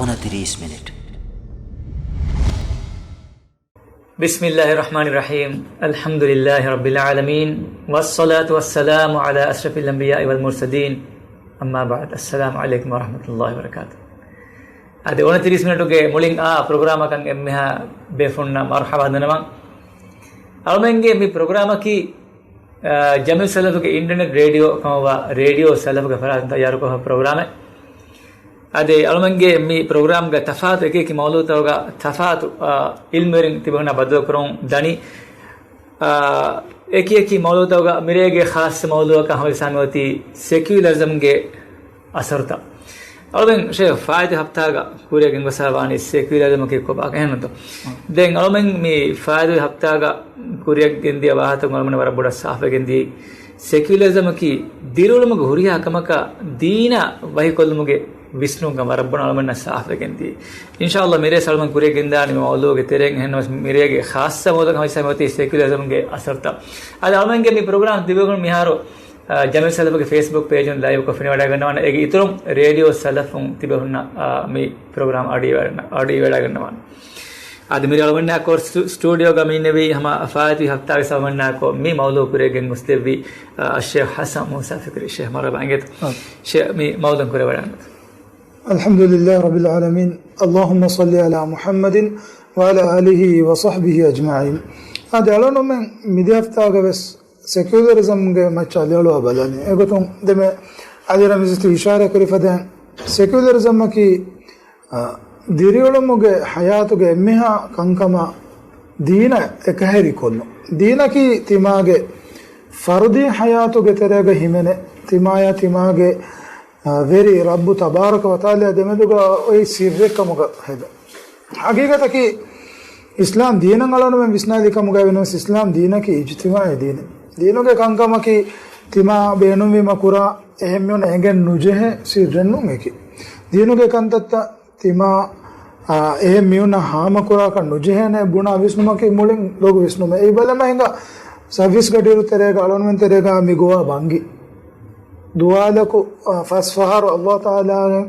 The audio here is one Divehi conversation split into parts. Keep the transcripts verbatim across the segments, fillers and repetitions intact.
އޮނަތިރީސް މިނިޓް. بسم الله الرحمن الرحيم. الحمد لله رب العالمين، والصلاة والسلام على أشرف الأنبياء والمرسلين، أما بعد، السلام عليكم ورحمة الله وبركاته. އަދި އޮނަތިރީސް މިނެޓުގެ މުޅިން އާ ޕްރޮގްރާމަކަށް އެންމެހާ ބޭފުންނަށް މަރުޙަބާ ދަންނަވަން. އަޅުމެންގެ މި ޕްރޮގްރާމަކީ، އާ، ޖަމިއު ސަލަފުގެ އިންޓަރނެޓް ރޭޑިއޯ ކަމަށްވާ ރޭޑިއޯ ސަލަފުގެ ފަރާތުން ތައްޔާރުކޮށް ޕްރޮގްރާމެއް. އަދި އަޅުމެންގެ މި ޕްރޮގްރާމްގެ ތަފާތު އެކި އެކި މައުޟޫޢުތަކުގަ ތަފާތު، އާ، އިލްމުވެރިން ތިބޭފުންނާ ބައްދަލުކުރަމުން ދަނީ. އާ، އެކި އެކި މައުޟޫޢުތަކުގަ މިރޭގެ ޚާއްޞަ މައުޟޫޢަކަށް ހަމަވެސް ހަމަ އޮތީ ސެކިއުލަރިޒަމްގެ އަސަރުތައް. އަޅުމެން ޝޭޚް ފާއިތު ހަފްތާގަ ކުރިއަށް ގެންގޮސްފާވާނީ ސެކިއުލަރިޒަމަކީ ކޮބާކަން އެހެންތޯ؟ ދެން އަޅުމެން މި ފާއިތު ހަފްތާގަ ކުރިއަށް ގެންދިޔަ ވާހަކަތައް އަޅުމެން ވަރަށް ބޮޑަށް ސާފުވެގެން ދިޔައީ. ސެކިއުލަރިޒަމަކީ ދިރިއުޅުމުގެ ހުރިހާ ކަމަކާ ދީނާ ވަހިކޮށްލުމުގެ ވިސްނުންކަން ވަރަށް ބޮޑަށް އަޅުމެންނަށް ސާފުވެގެން ދިޔައީ. އިންޝާﷲ މިރޭ އަޅުމެން ކުރިއަށް ގެންދާނީ މި މައުޟޫޢުގެ ތެރެއިން. އެހެންނަމަވެސް މިރޭގެ ޚާއްޞަ މައުޟޫޢަކަށް ހަމަވެސް ހަމަ އޮތީ ސެކިއުލަރިޒަމްގެ އަސަރުތައް. އަދި އަޅުމެންގެ މި ޕްރޮގްރާމް ތިބޭފުން މިހާރު، އާ، ޖަމިއު ސަލަފުގެ ފޭސްބުކް ޕޭޖުން ލައިވްކޮށް ފެނިވަޑައިގަންނަވާނެ. އޭގެ އިތުރުން ރޭޑިއޯ ސަލަފުން ތިބޭފުންނަށް، އާ، މި ޕްރޮގްރާމް އަޑުއިވަޑައިގަންނަ-، އަޑުއިވަޑައިގަންނަވާނެ. އަދި މިރޭ އަޅުމެންނާކޮށް ސްޓު-، ސްޓޫޑިއޯގަ މި އިންނެވީ ހަމަ ފާއިތު ހަފްތާގެ އަޅުމެންނާކޮށް މި މައުޟޫޢު ކުރިއަށް ގެންގޮސްދެއްވި، އައްޝޭޚް ޙަސަން މޫސާ ފިކްރީ. ޝޭޚް މަރުޙަބާ އިނގޭތޯ. އާ. ޝޭޚް މި މައުޟޫޢު ކުރިއަށް ވަޑައިގަންނަވާނެ. الحمد لله رب العالمين، اللهم صل على محمد وعلى آله وصحبه أجمعين. އާދެ، އަޅުގަނޑުމެން މިދިޔަ ހަފްތާގަ ވެސް ސެކިއުލަރިޒަމްގެ މައްޗަށް އަލިއަޅުވާ ބަލާނީ. އެގޮތުން ދެމެ އަލި ރަމީޒަށް އިޝާރާ ކުރި ފަދައިން، ސެކިއުލަރިޒަމަކީ، އާ، ދިރިއުޅުމުގެ ޙަޔާތުގެ އެންމެހާ ކަންކަމާ ދީނަށް އެކަހެރިކޮށްލުން. ދީނަކީ ތިމާގެ ފަރުދީ ޙަޔާތުގެ ތެރޭގަ ހިމެނޭ، ތިމާޔާ ތިމާގެ، އާ، ވެރި ރައްބު ތަބާރަކަ ވަތަޢާލާ ދެމެދުގަ އޮތް ސިއްރެއް ކަމުގަ ހެދުން. ޙަޤީޤަތަކީ، އިސްލާމް ދީނަށް އަޅުގަނޑުމެން ވިސްނާލި ކަމުގައި ވެސް އިސްލާމް ދީނަކީ އިޖްތިމާޢީ ދީނެއް. ދީނުގެ ކަންކަމަކީ ތިމާ ބޭނުންވީމަ ކުރާ، އެހެން މީހުންނަށް އެނގެން ނުޖެހޭ ސިއްރެއް ނޫން އެކި. ދީނުގެ ކަންތައްތައް ތިމާ، އާ، އެހެން މީހުންނަށް ހާމަކުރާކަށް ނުޖެހޭނެ ބުނާ ވިސްނުމަކީ މުޅިން ލޮގު ވިސްނުމެއް. އެއީ ބަލަމާ ހިނގާ ސަރވިސްގަ ޑިރު ތެރޭގަ އަޅުގަނޑުމެން ތެރޭގަ މި ގޮވާ ބަންގި. ދުވާލަކު، އާ، ފަސް ފަހަރު ﷲ ތަޢާލާގެ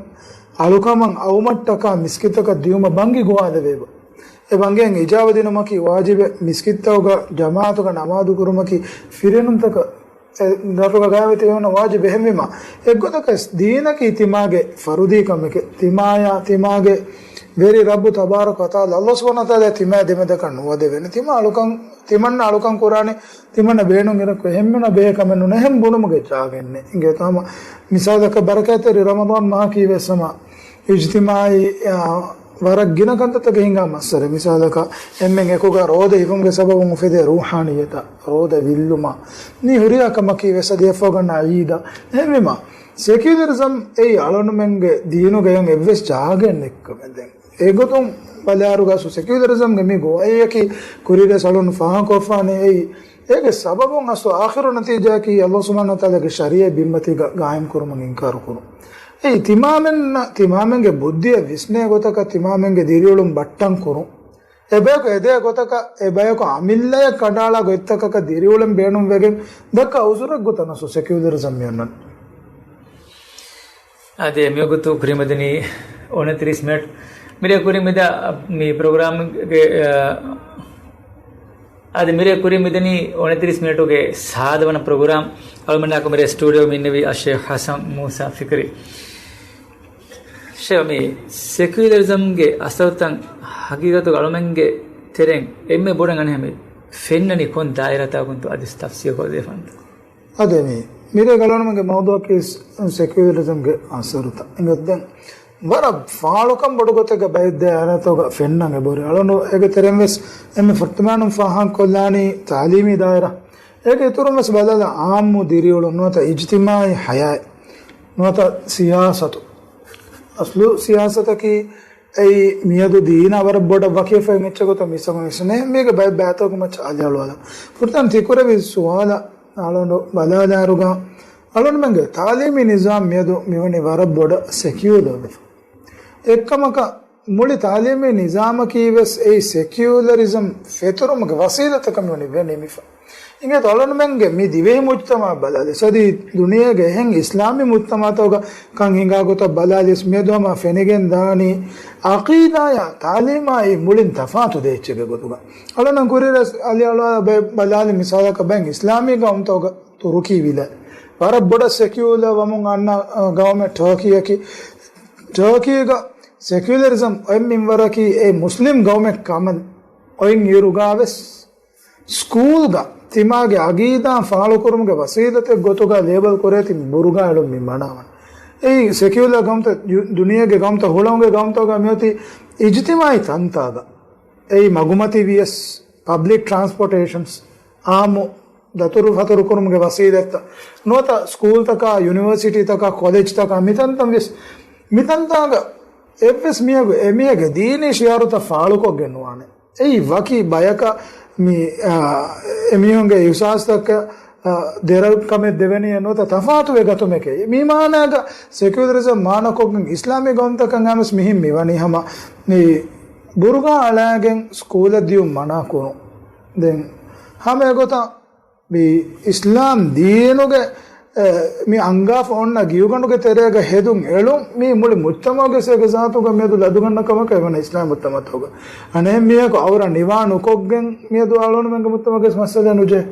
އަޅުކަމަށް އައުމަށްޓަކާ މިސްކިތަކަށް ދިޔުމަށް ބަންގި ގޮވާލެވޭބަ. އެ ބަންގިއަށް އިޖާބަ ދިނުމަކީ ވާޖިބެއް. މިސްކިތްތަކުގަ ޖަމާޢަތުގަ ނަމާދު ކުރުމަކީ ފިރިހެނުންތަކަށް އެ ދަށުގަ ގާތްވެ ތިބެވުނު ވާޖިބެއް. އެހެންވީމަ، އެއްގޮތަކަށް ދީނަކީ ތިމާގެ ފަރުދީ ކަމެކޭ. ތިމާޔާ، ތިމާގެ ވެރި ރައްބު ތަބާރަކަ ވަތަޢާލާ، ﷲ ސުބްޙާނަހޫ ވަތަޢާލާ ތިމާ ދެމެދަކަށް ނުވަދެވޭނެ. ތިމާ އަޅުކަން، ތިމަންނަ އަޅުކަން ކުރާނެ، ތިމަންނަ ބޭނުން އިރަކު އެހެންމެނަށް ބެހޭ ކަމެއް ނޫން. އެހެން ބުނުމުގެ ޖާގައެއް ނެތް. އިނގޭތޯ ހަމަ މިސާލަކަށް ބަރަކާތްތެރި ރަމަޟާން މަހަކީ ވެސް ހަމަ އިޖްތިމާޢީ، އާ، ވަރަށް ގިނަ ކަންތައްތަކެއް ހިނގާ މައްސަރެ. މިސާލަކަށް، އެންމެން އެކުގަ ރޯދަ ހިފުމުގެ ސަބަބުން އުފެދޭ ރޫޙާނިއްޔަތާ، ރޯދަ ވިއްލުމާ، މި ހުރިހާ ކަމަކީ ވެސް އަދި އެއަށްފަހު ގަންނަ ޢީދާ. އެހެންވީމަ، ސެކިއުލަރިޒަމް އެއީ އަޅުގަނޑުމެންގެ ދީނުގައި އެއްވެސް ޖާގައެއް ނެތްކަމެއް. ދެން އެގޮތުން ބަލާއިރުގަ ސު ސެކިއުލަރިޒަމްގެ މި ގޮވައިއަކީ ކުރިއަށް އަޅުން ފާހަގަކޮށްފާނެ އެއީ. އޭގެ ސަބަބުން އަސްލު އާޚިރު ނަތީޖާއަކީ ﷲ ސުބްޙާނަހޫ ވަތަޢާލާގެ ޝަރީޢަތް ބިންމަތީގަ ގާއިމް ކުރުމަށް އިންކާރު ކުރުން. އެއީ ތިމާމެންނަށް، ތިމާމެންގެ ބުއްދިއަށް ވިސްނޭ ގޮތަކަށް ތިމާމެންގެ ދިރިއުޅުން ބައްޓަން ކުރުން. އެބަޔަކު އެދޭ ގޮތަކަށް އެބަޔަކު އަމިއްލަޔަށް ކަނޑައަޅާ ގޮތްތަކަކަށް ދިރިއުޅެން ބޭނުންވެގެން ދައްކާ އުޒުރެއް ގޮތަށް އަސްލު ސެކިއުލަރިޒަމް މި އޮންނަނީ. އާދެ، މިވަގުތު ކުރިމަދަނީ އޮނަތިރީސް މިނެޓް. މިރޭ ކުރިމިދާ މި ޕްރޮގްރާމްގެ، އާ، އާދެ، މިރޭ ކުރިމިދަނީ އޮނަތިރީސް މިނެޓުގެ ސާދަ ވަނަ ޕްރޮގްރާމް. އަޅުމެންނާކު މިރޭ ސްޓޫޑިއޯ މި އިންނެވީ އައްޝޭޚް ޙަސަން މޫސާ ފިކްރީ. ޝޭޚް، މި ސެކިއުލަރިޒަމްގެ އަސަރުތައް ހަގީގަތުގަ އަޅުމެންގެ ތެރެއިން އެންމެ ބޮޑަށް އަނެއްހެން މި ފެންނަނީ ކޮން ދާއިރާތަކުންތޯ އަދި ތަފްސީލުކޮށްދޭފަންތޯ؟ އާދެ، މި މިރޭ އަޅުގަނޑުމެންގެ މައުޟޫޢަކީ ސެކިއުލަރިޒަމްގެ އަސަރުތައް. އިނގޭތޯ ދެން ވަރަށް ފާޅުކަން ބޮޑު ގޮތެއްގަ ބައެއް ދާއިރާތަކުގަ ފެންނަން އެބަހުރި. އަޅުގަނޑު އޭގެ ތެރެއިން ވެސް އެންމެ ފުރަތަމައިނުން ފާހަގަކޮށްލާނީ ތަޢުލީމީ ދާއިރާ. އޭގެ އިތުރުން ވެސް ބަލާލަން ޢާއްމު ދިރިއުޅުން ނުވަތަ އިޖްތިމާޢީ ޙަޔާތް ނުވަތަ ސިޔާސަތު. އަސްލު ސިޔާސަތަކީ އެއީ މިއަދު ދީނާ ވަރަށް ބޮޑަށް ވަކިވެފައި އެއްޗެއް ގޮތަށް މިސަމަ ވިސްނޭ. މީގެ ބައެއް ބައިތަކުގެ މައްޗަށް އަލިއަޅުވާލަން. ފުރަތަމަ ތިކުރެއްވި ސުވާލަށް އަޅުގަނޑު ބަލާލާއިރުގަ އަޅުގަނޑުމެންގެ ތަޢުލީމީ ނިޒާމް މިއަދު މިވަނީ ވަރަށް ބޮޑަށް ސެކިއުލަރ ވެފަ. އެއްކަމަކަށް މުޅި ތާލީމީ ނިޒާމަކީ ވެސް އެއީ ސެކިއުލަރިޒަމް ފެތުރުމުގެ ވަސީލަތަކަށް މިވަނީ ވެ ނިމިފަ. އިނގޭތޯ އަޅުންމެންގެ މި ދިވެހި މުޖްތަމައަށް ބަލާލި ސަދީ ދުނިޔޭގެ އެހެން އިސްލާމީ މުޖްތަމައުތަކުގަ ކަން ހިނގާ ގޮތަށް ބަލާލިޔަސް މިއަދު ހަމަ ފެނިގެން ދާނީ އަޤީދާޔާ ތާލީމާއި މުޅިން ތަފާތު ދޭއްޗެއްގެ ގޮތުގަ. އަޅުން ކުރިއަރަސް އަލި އަޅުވާ ބަލާލި މިސާލަކަށް ބައެއް އިސްލާމީ ގައުމުތަކުގަ ތުރުކީ ވިލާ ވަރަށް ބޮޑަށް ސެކިއުލަ ވަމުން އަންނަ ގައުމެއް ޓާކީއަކީ. ޓާކީގަ ސެކިއުލަރިޒަމް އޮތް މިންވަރަކީ އެ މުސްލިމް ގައުމެއް ކަމަށް އޮތް އިރުގާވެސް، ސްކޫލްގަ ތިމާގެ އަގީދާ ފާޅުކުރުމުގެ ވަސީލަތެއް ގޮތުގަ ލޭބަލް ކުރޭތި ބުރުގާ އެޅުން މި މަނާވަން. އެއީ ސެކިއުލަ ގައުމުތައް، ދު-، ދުނިޔޭގެ ގައުމުތައް ހުޅަނގުގެ ގައުމުތަކުގަ މިއޮތީ އިޖްތިމާއީ ތަންތާގަ. އެއީ މަގުމަތި ވިޔަސް، ޕަބްލިކް ޓްރާންސްޕޯޓޭޝަންސް، އާއްމު ދަތުރުފަތުރުކުރުމުގެ ވަސީލަތްތައް ނުވަތަ ސްކޫލްތަކާ، ޔުނިވަރސިޓީތަކާ، ކޮލެޖްތަކާ މިތަންތަން ވިޔަސް، މިތަންތާގަ އެއްވެސް މީހަކު އެމީހެއްގެ ދީނީ ޝިއާރުތައް ފާޅުކޮށްގެން ނުވާނެ. އެއީ ވަކި ބަޔަކަށް މި، އާ، އެމީހުންގެ އިހުސާސްތަކަށް، އާ، ދެރަކަމެއް ދެވެނީ ނުވަތަ ތަފާތު ވެ ގަތުމެކޭ. މި މާނާގަ ސެކިއުލަރިޒަމް މާނަކޮށްގެން އިސްލާމީ ގައުމުތަކަށް އައިސް މިހިން މިވަނީ ހަމަ މި ބުރުގާ އަޅާގެން ސްކޫލަށް ދިޔުން މަނާ ކުރުން. ދެން ހަމަ އެގޮތަށް މި އިސްލާމް ދީނުގެ، އެ، މި އަންގާފަ އޮންނަ ގިޔުގަނޑުގެ ތެރޭގަ ހެދުން އެޅުން މީ މުޅި މުޖްތަމަޢުގެ ސޭގެ ޒާތުގަ މިއަދު ލަދުގަންނަ ކަމަކަށް އެވަނަ އިސްލާމް މުޖްތަމަޢުގަ. އަނެއް މީހަކު އަވަރ ނިވާ ނުކޮށްގެން މިއަދު އަޅުންމެންގެ މުޖްތަމަޢުގެ މައްސަލަ ނުޖެހޭ.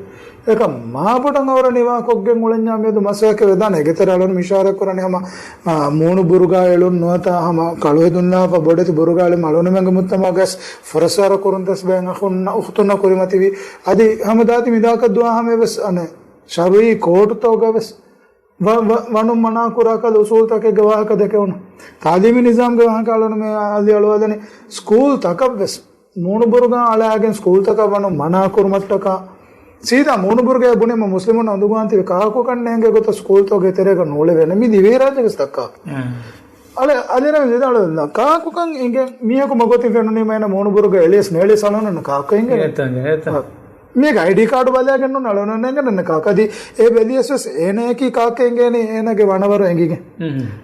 އެކަމް މާބޮޑަށް އަވަރ ނިވާ ކޮށްގެން އުޅެންޏާ މިއަދު މަސައްކަތް ވެދާނެ. އޭގެތެރޭ އަޅުން އިޝާރާތް ކުރަނީ ހަމަ، އާ، މޫނު ބުރުގާ އެޅުން ނުވަތަ ހަމަ ކަޅު ހެދުން ލާފަ ބޮޑެތި ބުރުގާ އެޅުން އަޅުންމެންގެ މުޖްތަމަޢުގަސް ފުރައްސާރަ ކުރުން ތަސް ބައެއް އަޚުންނަށް އުޚްތުންނަށް ކުރިމަތިވީ. އަދި ހަމަ ދާތި މިދާކަށް ދުވާ ހަމަ ވެސް އަނެއް ޝަރުޢީ ކޯޓުތަކުގަ ވެސް ވަ-، ވަ-، ވަނުން މަނާ ކުރާ ކަލަ އުސޫލުތަކެއްގެ ވާހަކަ ދެކެވުނު. ތާލީމީ ނިޒާމްގެ ވާހަކަ އަޅުން މި އަލި އަޅުވާލަނީ ސްކޫލް ތަކަށް ވެސް މޫނުބުރުގާ އަޅާގެން ސްކޫލްތަކަށް ވަނުން މަނާ ކުރުމަށްޓަކާ، ސީދާ މޫނުބުރުގާ ބުނީމަ މުސްލިމުން އަނދުގާންތިބި ކާކުކަން ނޭނގޭ ގޮތަށް ސްކޫލްތަކުގެ ތެރޭގަ ނޫޅެވޭނެ. މި ދިވެހިރާއްޖޭގެ ސް ދައްކާ. އަލެ، އަލިރަމެ ވިދާޅުވެލަން ކާކުކަން އިނގެ މީހަކު މަގޮތިން ފެނުނީމަ އޭނަ މޫނުބުރުގަ އެޅިޔަސް ނޭޅިޔަސް އަޅުންނަށް ކާކު އިނގެ. އެތަން، އެތަން. މީގެ އައިޑީ ކާޑު ބަލައިގެން ނޫން އަޅުން ނޭނގެން ނަން ކާކު. އަދި އެ ބެލިޔަސް ވެސް އޭނަޔަކީ ކާކޭ އިނގޭނީ އޭނަގެ ވަނަވަރު އެނގިގެން.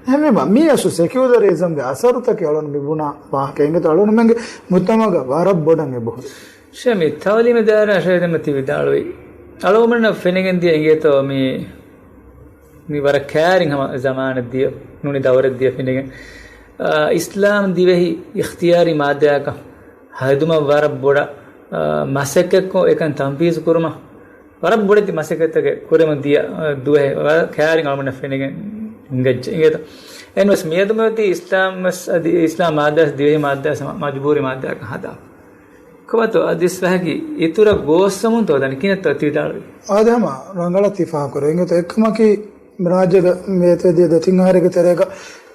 އެހެންވީމަ މީ އަސްލު ސެކިއުލަރިޒަމްގެ އަސަރުތަކެއް އަޅުން މި ބުނާ ވާހަކަ އިނގޭތޯ އަޅުންމެންގެ މުޖްތަމަޢުގަ ވަރަށް ބޮޑަށް އެބަހުރި. ޝޭ މި ތަޢުލީމެއް ދާއިރާ ޝޭ ދެންމެ ތި ވިދާޅުވީ. އަޅުގަނޑަށް ފެނިގެން ދިޔަ އިނގޭތޯ މި، މި ވަރަށް ކައިރިން ހަމަ ޒަމާނެއް ދިޔަ، ނޫނީ ދައުރެއް ދިޔަ ފެނިގެން. އާ، އިސްލާމް ދިވެހި އިޚްތިޔާރީ މާއްދާއަކަށް ހަދުމަށް ވަރަށް ބޮޑަށް، އާ، މަސައްކަތްކޮށް އެކަން ތަންފީޒު ކުރުމަށް ވަރަށް ބޮޑެތި މަސައްކަތްތަކެއް ކުރެމުން ދިޔަ، އާ، ދުވަހެއް ވަރަށް ކައިރިން އަޅުގަނޑަށް ފެނިގެން އިނގައްޖެ އިނގޭތޯ. އެހެންވެސް މިއަދު މިއޮތީ އިސްލާމް ވެސް އަދި އިސްލާމް މާއްދާ ވެސް ދިވެހި މާއްދާ ވެސް މަޖުބޫރީ މާއްދާއަކަށް ހަދާ. ކޮބާތޯ އަދިސް ވަހަކީ އިތުރަށް ގޯސްވަމުންތޯ ދަނީ ކިހިނެއްތޯ ތި ވިދާޅުވީ؟ އާދެ ހަމަ ރަނގަޅަށް ތި ފާހަގަކުރޭ. އިނގޭތޯ އެއްކަމަކީ ރާއްޖޭގަ މި އެތެރެ ދިޔަ ދެތިން އަހަރެއްގެ ތެރޭގަ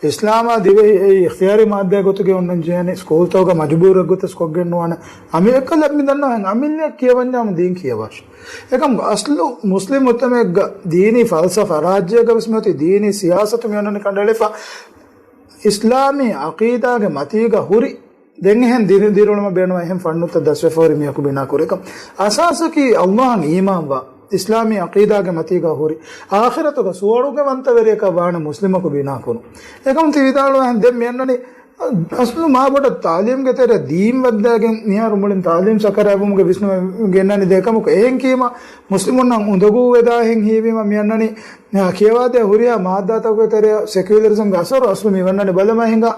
އިސްލާމާ ދިވެހި އެއީ އިޚްތިޔާރީ މާއްދާ ގޮތުގައި އޮންނަން ޖެހޭނީ ސްކޫލްތަކުގަ މަޖުބޫރު ގޮތަށް ކޮށްގެން ނުވާނެ. އަމިއްލަ އެއްކަލަ މި ދަންނަވަން އަމިއްލަ ކިޔަވަންޏާމު ދީން ކިޔަވާށި. އެކަމް އަސްލު މުސްލިމް މުޖްތަމަޢެއްގަ ދީނީ ފަލްސަފާ ރާއްޖޭގަ ވެސް މިއޮތީ ދީނީ ސިޔާސަތު މި އޮންނަނީ ކަނޑައެޅިފަ އިސްލާމީ އަޤީދާގެ މަތީގަ ހުރި ދެން އެހެން ދިރި-، ދިރިއުޅުމަށް ބޭނުންވާ އެހެން ފަންނުތައް ދަސްވެފަ ހުރި މީހަކު ބިނާ ކުރި ކަމަށް. އަސާސަކީ އައްލާހަށް އީމާންވާ، އިސްލާމީ އަޤީދާގެ މަތީގަ ހުރި، އާޚިރަތުގަ ސުވަރުގެވަންތަވެރިޔަކަށް ވާނެ މުސްލިމަކު ބިނާ ކުރުން. އެކަމު ތި ވިދާޅުވާހެން ދެން މި އަންނަނީ އަސްލު މާބޮޑަށް ތާލީމްގެ ތެރެ ދީން ވައްދާގެން މިހާރު މުޅިން ތާލީމް ސަކަރާތްވުމުގެ ވިސްނުމެއް ގެންނަނީ ދެ ކަމަކު. އެހެން ކީމަ މުސްލިމުންނަށް އުނދަގޫ ވެދާހެން ހީވީމަ މި އަންނަނީ އާ، ކިޔަވާދޭ ހުރިހާ މާއްދާތަކުގެ ތެރެއަށް ސެކިއުލަރިޒަމްގެ އަސަރު އަސްލު މި ވަންނަނީ ބަލަމާ ހިނގާ،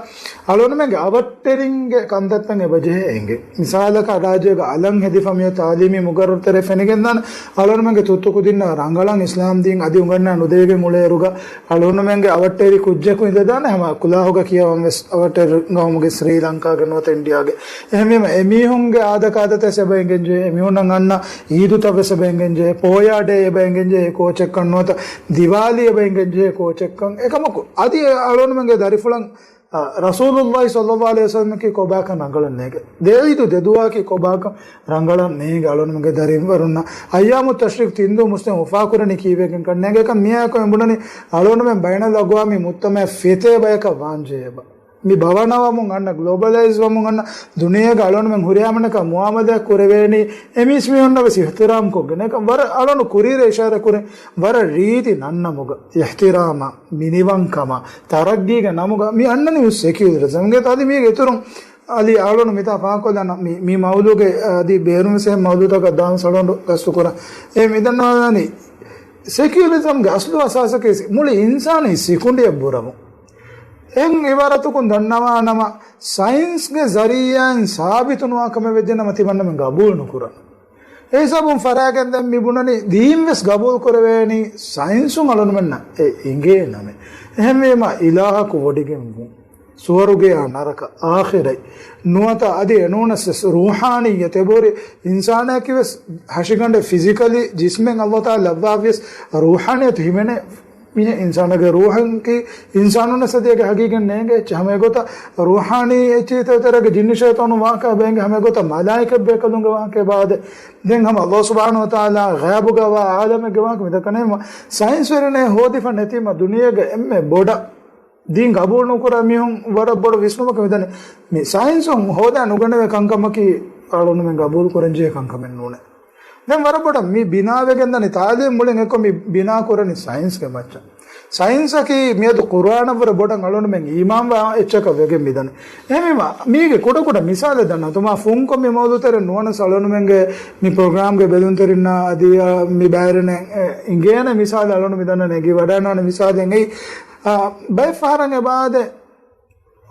އަޅުންމެންގެ އަވަށްޓެރިންގެ ކަންތައްތައް އެބަ ޖެހޭ އެނގޭ. މިސާލަކަށް ރާއްޖޭގަ އަލަށް ހެދިފަ މިއޮތް ތާލީމީ މުގައްރަރު ތެރޭ ފެނިގެންދާނެ، އަޅުންމެންގެ ތުއްތު ކުދިންނަށް ރަނގަޅަށް އިސްލާމް ދީން އަދި އުނގަންނާ ނުދެވިގެން އުޅޭއިރުގަ، އަޅުންމެންގެ އަވަށްޓެރި ކުއްޖަކު އިނދެދާނެ ހަމަ ކުލާހުގަ ކިޔަވަން ވެސް އަވަށްޓެރި ގައުމުގެ ސްރީ ލަންކާގެ ނުވަތަ އިންޑިއާގެ. އެހެންވީމަ އެމީހުންގެ އާދަކާދަތައް އެބަ އެނގެން ޖެހޭ، އެމީހުންނަށް އަންނަ އީދުތައް ވެސް އެބަ އެނގެން ޖެހޭ، ޕޯޔާ ޑޭ އެބަ އެނގެން ޖެހޭ ކޯޗެއްކަން ނުވަތަ ދިވާލީ އެބަ އެނގެން ޖެހޭ ކޯޗެއްކަން. އެކަމަކު އަދި އެ އަޅުންމެންގެ ދަރިފުޅަށް، އަ، ރަސޫލުﷲ ޞައްލަﷲ ޢަލައިހި ވަސައްލަމަކީ ކޮބާކަން ރަނގަޅަށް ނޭނގެ. ދެ އީދު ދެ ދުވަހަކީ ކޮބާކަން ރަނގަޅަށް ނޭނގެ އަޅުންމެންގެ ދަރިވަރުންނަށް. އައްޔާމު ތަޝްރީޤް ތިން ދުވަހު މުސްލިމް އުފާކުރަނީ ކީއްވެގެންކަން ނޭނގެ. އެކަން މިއާއެކު އެނބުނަނީ އަޅުންމެން ބައިނަލްއަގްވާމީ މުޖްތަމަޢަށް ފެތޭ ބަޔަކަށް ވާންޖެހޭ އެބަ. މި ބަވަނަވަމުން އަންނަ، ގްލޯބަލައިޒް ވަމުން އަންނަ ދުނިޔޭގަ އަޅުންމެން ހުރިހާ މަންނަކާ މުއާމަލާތް ކުރެވޭނީ އެ މީސްމީހުންނަށް ވެސް އިޙްތިރާމް ކޮށްގެން. އެކަން ވަރަށް އަޅުން ކުރީރަށް އިޝާރާތް ކުރިން ވަރަށް ރީތި ނަންނަމުގަ، އިޙްތިރާމާ، މިނިވަންކަމާ، ތަރައްގީގެ ނަމުގަ މި އަންނަނީ ސެކިއުލަރިޒަމްގެ. އަދި މީގެ އިތުރުން އަލީ އަޅުން މިތާ ފާހަގަކޮށްލަން މި، މި މައުޟޫގެ އަދި ބޭރުން ވެސް އެހެން މައުޟޫތަކަށް ދާން ސަޅަނޑު ގަސްތު ކުރަން. އެ މިދަންނަވާނީ ސެކިއުލަރިޒަމްގެ އަސްލު އަސާސަކީ މުޅި އިންސާނީ ސިކުނޑިއަށް ބުރަމުން. އެހެން އިބާރަތަކުން ދަންނަވާނަމަ، ސައިންސްގެ ޒަރީއާއިން ސާބިތު ނުވާ ކަމެއް ވެއްޖެނަމަ ތިމަންނަމެން ގަބޫލު ނުކުރަން. އެ ހިސާބުން ފަރާގެން ދެން މި ބުނަނީ ދީން ވެސް ގަބޫލު ކުރެވޭނީ ސައިންސުން އަޅުންމެންނަށް އެ އިނގޭ ނަމެއް. އެހެންވީމަ އިލާހަކު ވޮޑިގެން ވުން، ސުވަރުގެޔާ ނަރަކަ، އާޚިރަތް ނުވަތަ އަދި އެނޫނަސް ވެސް ރޫޙާނިއްޔަތު އެބަހުރި އިންސާނާއަކީ ވެސް ހަށިގަނޑެއް ފިޒިކަލީ ޖިސްމެއް އައްލާހު ތަޢާލާ ލައްވާފިޔަސް ރޫޙާނިއްޔަތު ހިމެނޭ މީހެއް އިންސާނާގެ ރޫޙަކީ އިންސާނުންނަށް އަދި އޭގެ ހަގީގަތް ނޭނގޭ އެއްޗެއް. ހަމަ އެގޮތަށް ރޫޙާނީ އެއްޗެހިތައް ތެރޭގަ ޖިންނި ޝައިޠާނު ވާހަކަ ބޭނގެ ހަމަ އެގޮތަށް މަލާއިކަތް ބޭކަލުންގެ ވާހަކަ ބާދެ. ދެން ހަމަ އައްލާހު ސުބްޙާނަހޫ ވަތަޢާލާ ޣައިބުގަވާ ޢާލަމެއްގެ ވާހަކަ މިދައްކަނީ ހަމަ ސައިންސްވެރިންނެއް ހޯދިފަ ނެތީމަ ދުނިޔޭގެ އެންމެ ބޮޑަށް ދީން ގަބޫލު ނުކުރާ މީހުން ވަރަށް ބޮޑު ވިސްނުމަކަށް މިދަނީ. މި ސައިންސުން ހޯދާ ނުގަނެވޭ ކަންކަމަކީ އަޅުންމެން ގަބޫލު ކުރަންޖެހޭ ކަންކަމެއް ނޫނޭ. ދެން ވަރަށް ބޮޑަށް މި ބިނާވެގެން ދަނީ ތާލީމް މުޅިން އެއްކޮށް މި ބިނާ ކުރަނީ ސައިންސްގެ މައްޗަށް. ސައިންސަކީ މިއަދު ޤުރުއާނަށްވުރެ ބޮޑަށް އަޅުންމެން އީމާންވާ އެއްޗަކަށް ވެގެން މިދަނީ. އެހެންވީމަ މީގެ ކުޑަކުޑަ މިސާލެއް ދަންނަ ތުމާ ފުންކޮށް މި މައުޟޫތެރެ ނުވަނަސް އަޅުންމެންގެ މި ޕްރޮގްރާމްގެ ބެލުންތެރިންނާ އަދި މި ބައިވެރިން އެ، އިނގޭނެ މިސާލެއް އަޅުން މިދަންނަ ނެގި ވަޑައިނާނެ މިސާލެއް އެއީ، އާ، ބައެއް ފަހަރަށް އެބާދެ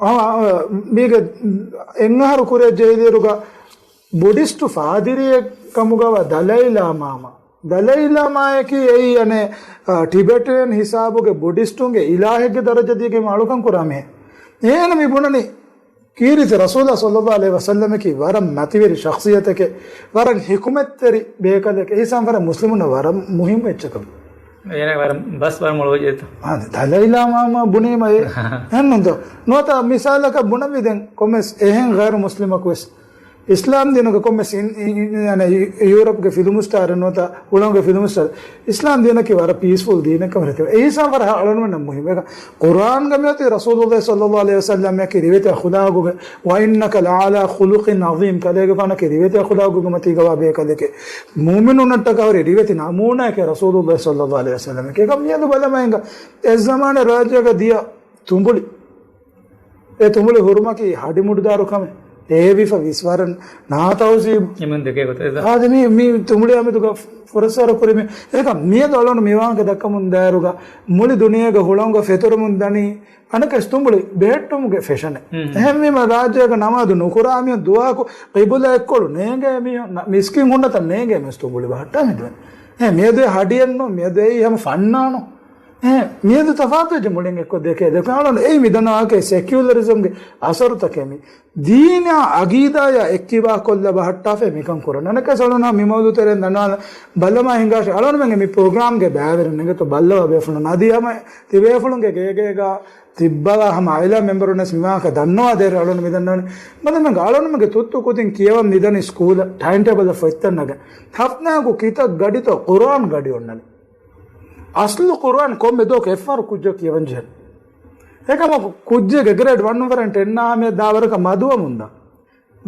އާ، އާ، މީގެ އެއް އަހަރު ކުރިއަށް ޖެހިލިއިރުގަ ބުޑިސްޓު ފާދިރިއެއް ކަމުގަވާ ދަލައި ލާމާމަ. ދަލައި ލާމާއަކީ އެއީ އަނެއް، އާ، ޓިބެޓޭން ހިސާބުގެ ބުޑިސްޓުންގެ އިލާހެއްގެ ދަރަޖަ ދީގެން އަޅުކަން ކުރާ މީހެއް. އޭނަ ބުނަނީ ކީރިތި ރަސޫލާ ޞައްލައްލާހު ޢަލައިހި ވަސައްލަމަކީ ވަރަށް މަތިވެރި ޝަޚްޞިއްޔަތެކޭ، ވަރަށް ޙިކުމަތްތެރި ބޭކަލެކޭ. އެހިސާބުން ވަރަށް މުސްލިމުންނަށް ވަރަށް މުހިއްމު އެއްޗަކަށް. އޭނަ ވަރަށް ބަސް ވަރަށް މޮޅުވެއްޖެތަ؟ އާ، ދަލައި ލާމާމަ ބުނީމަ އެ އެހެންނުންތޯ؟ ނުވަތަ މިސާލަކަށް ބުނަންވީ ދެން ކޮންމެސް އެހެން ޣައިރު މުސްލިމަކު ވެސް އިސްލާމް ދީނުގެ ކޮންމެސް އިން-، އިން-، އިން-، އަނެ ޔޫ-، ޔޫރަޕްގެ ފިލްމު ސްޓާރެއް ނުވަތަ ހުޅަނގުގެ ފިލްމު ސްޓާރެއް އިސްލާމް ދީނަކީ ވަރަށް ޕީސްފުލް ދީނެއްކަމަށް ރެތިވެ. އެހިސާބުން ވަރަށް އަޅުންމެންނަށް މުހިއްމު. އެކަ ޤުރުއާންގަ މިއޮތީ ރަސޫލުﷲ ޞައްލައްލާހު ޢަލައިހި ވަސައްލަމަކީ ރިވެތި އަޚުލާގުގެ، "وإنك لعلى خلق عظيم" ކަލޭގެފާނަކީ ރިވެތި އަޚުލާގުގެ މަތީގަވާ ބޭކަލެކޭ. މުއުމިނުންނަށްޓަކާ ހުރި ރިވެތި ނަމޫނާއެކޭ ރަސޫލުﷲ ޞައްލައްލާހު ޢަލައިހި ވަސައްލަމަކީ. އެކަމް މިއަދު ބަލަމާ އިނގާ އެއް ޒަމާނެއް ރާއްޖޭގަ ދިޔަ ތުނބުޅި. އެ ތުނބުޅި ހުރުމަކީ ހަޑިމުޑުދާރު ކަމެއް. އޭވިފަ ވިސްވަރަން ނާތައުޒީބު. އެމެން ދެކޭ ގޮތަށް އެދާ. އާދެ މީ، މީ ތުނބުޅި އަމިދުގަ ފުރައްސާރަ ކުރި މީ. އެކަމް މިއަދު އަޅުން މި ވާހަކަ ދައްކަމުން ދާއިރުގަ މުޅި ދުނިޔޭގަ ހުޅަނގުގަ ފެތުރަމުން ދަނީ އަނެކަސް ތުނބުޅި ބެހެއްޓުމުގެ ފެޝަނެއް. އެހެންވީމަ ރާއްޖޭގަ ނަމާދު ނުކުރާ މީހުން ދުވަހަކު ޤިބުލަ އެއްކޮޅު ނޭނގޭ މީހުން، ނަ-، މިސްކިތް ހުންނަތަން ނޭނގޭ މީސް ތުނބުޅި ބަހައްޓާ މިދުވެން. އެ މިއަދު އެ ހަޑިއެއްނު، މިއަދު އެއީ ހަމަ ފަންނާނު. އެ، މިއަދު ތަފާތުވެއްޖެ މުޅިން އެއްކޮށް ދެކޭ. ދެކޭ އަޅުން އެއީ މިދަންނަވާކަށް ސެކިއުލަރިޒަމްގެ އަސަރުތަކެއް މީ. ދީނާ އަގީދާޔާ އެއްކިބާކޮށްލަ ބަހައްޓާފައި މިކަން ކުރަން. އަނެކަސް އަޅުން މި މައުޟޫތެރެއިން ދަންނަވާލަން ބަލަމާ ހިނގާށި. އަޅުންމެންގެ މި ޕްރޮގްރާމްގެ ބައިވެރިން އެނގޭތޯ ބައްލަވާ ބޭފުޅުން. އަދި ހަމަ ތިބޭފުޅުންގެ ގޭގޭގަ ތިއްބަވާ ހަމަ އާއިލާ މެމްބަރުންވެސް މި ވާހަކަ ދަންނަވާ ދޭށޭ އަޅުން މި ދަންނަވަނީ. މަދަމެންގެ އަޅުންމެންގެ ތުއްތު ކުދިން ކިޔަވަން މިދަނީ ސްކޫލަށް ޓައިމް ޓޭބަލްއަށް ފޮތްތައް ނަގަން. ހަފްތާގަ ކިތައް ގަޑިތޯ ޤުރުއާން ގަޑި އޮންނަނީ. އަސްލު ޤުރުއާން ކޮންމެ ދުވަހަކު އެއްފަހަރު ކުއްޖަކު ކިޔަވަން ޖެހޭ. އެކަމަކު ކުއްޖެއްގެ ގްރޭޑް ވަން ނަމްބަރުން ޓެން އާ ހަމަޔަށް ދާ ވަރަކަށް މަދުވަމުންދާ.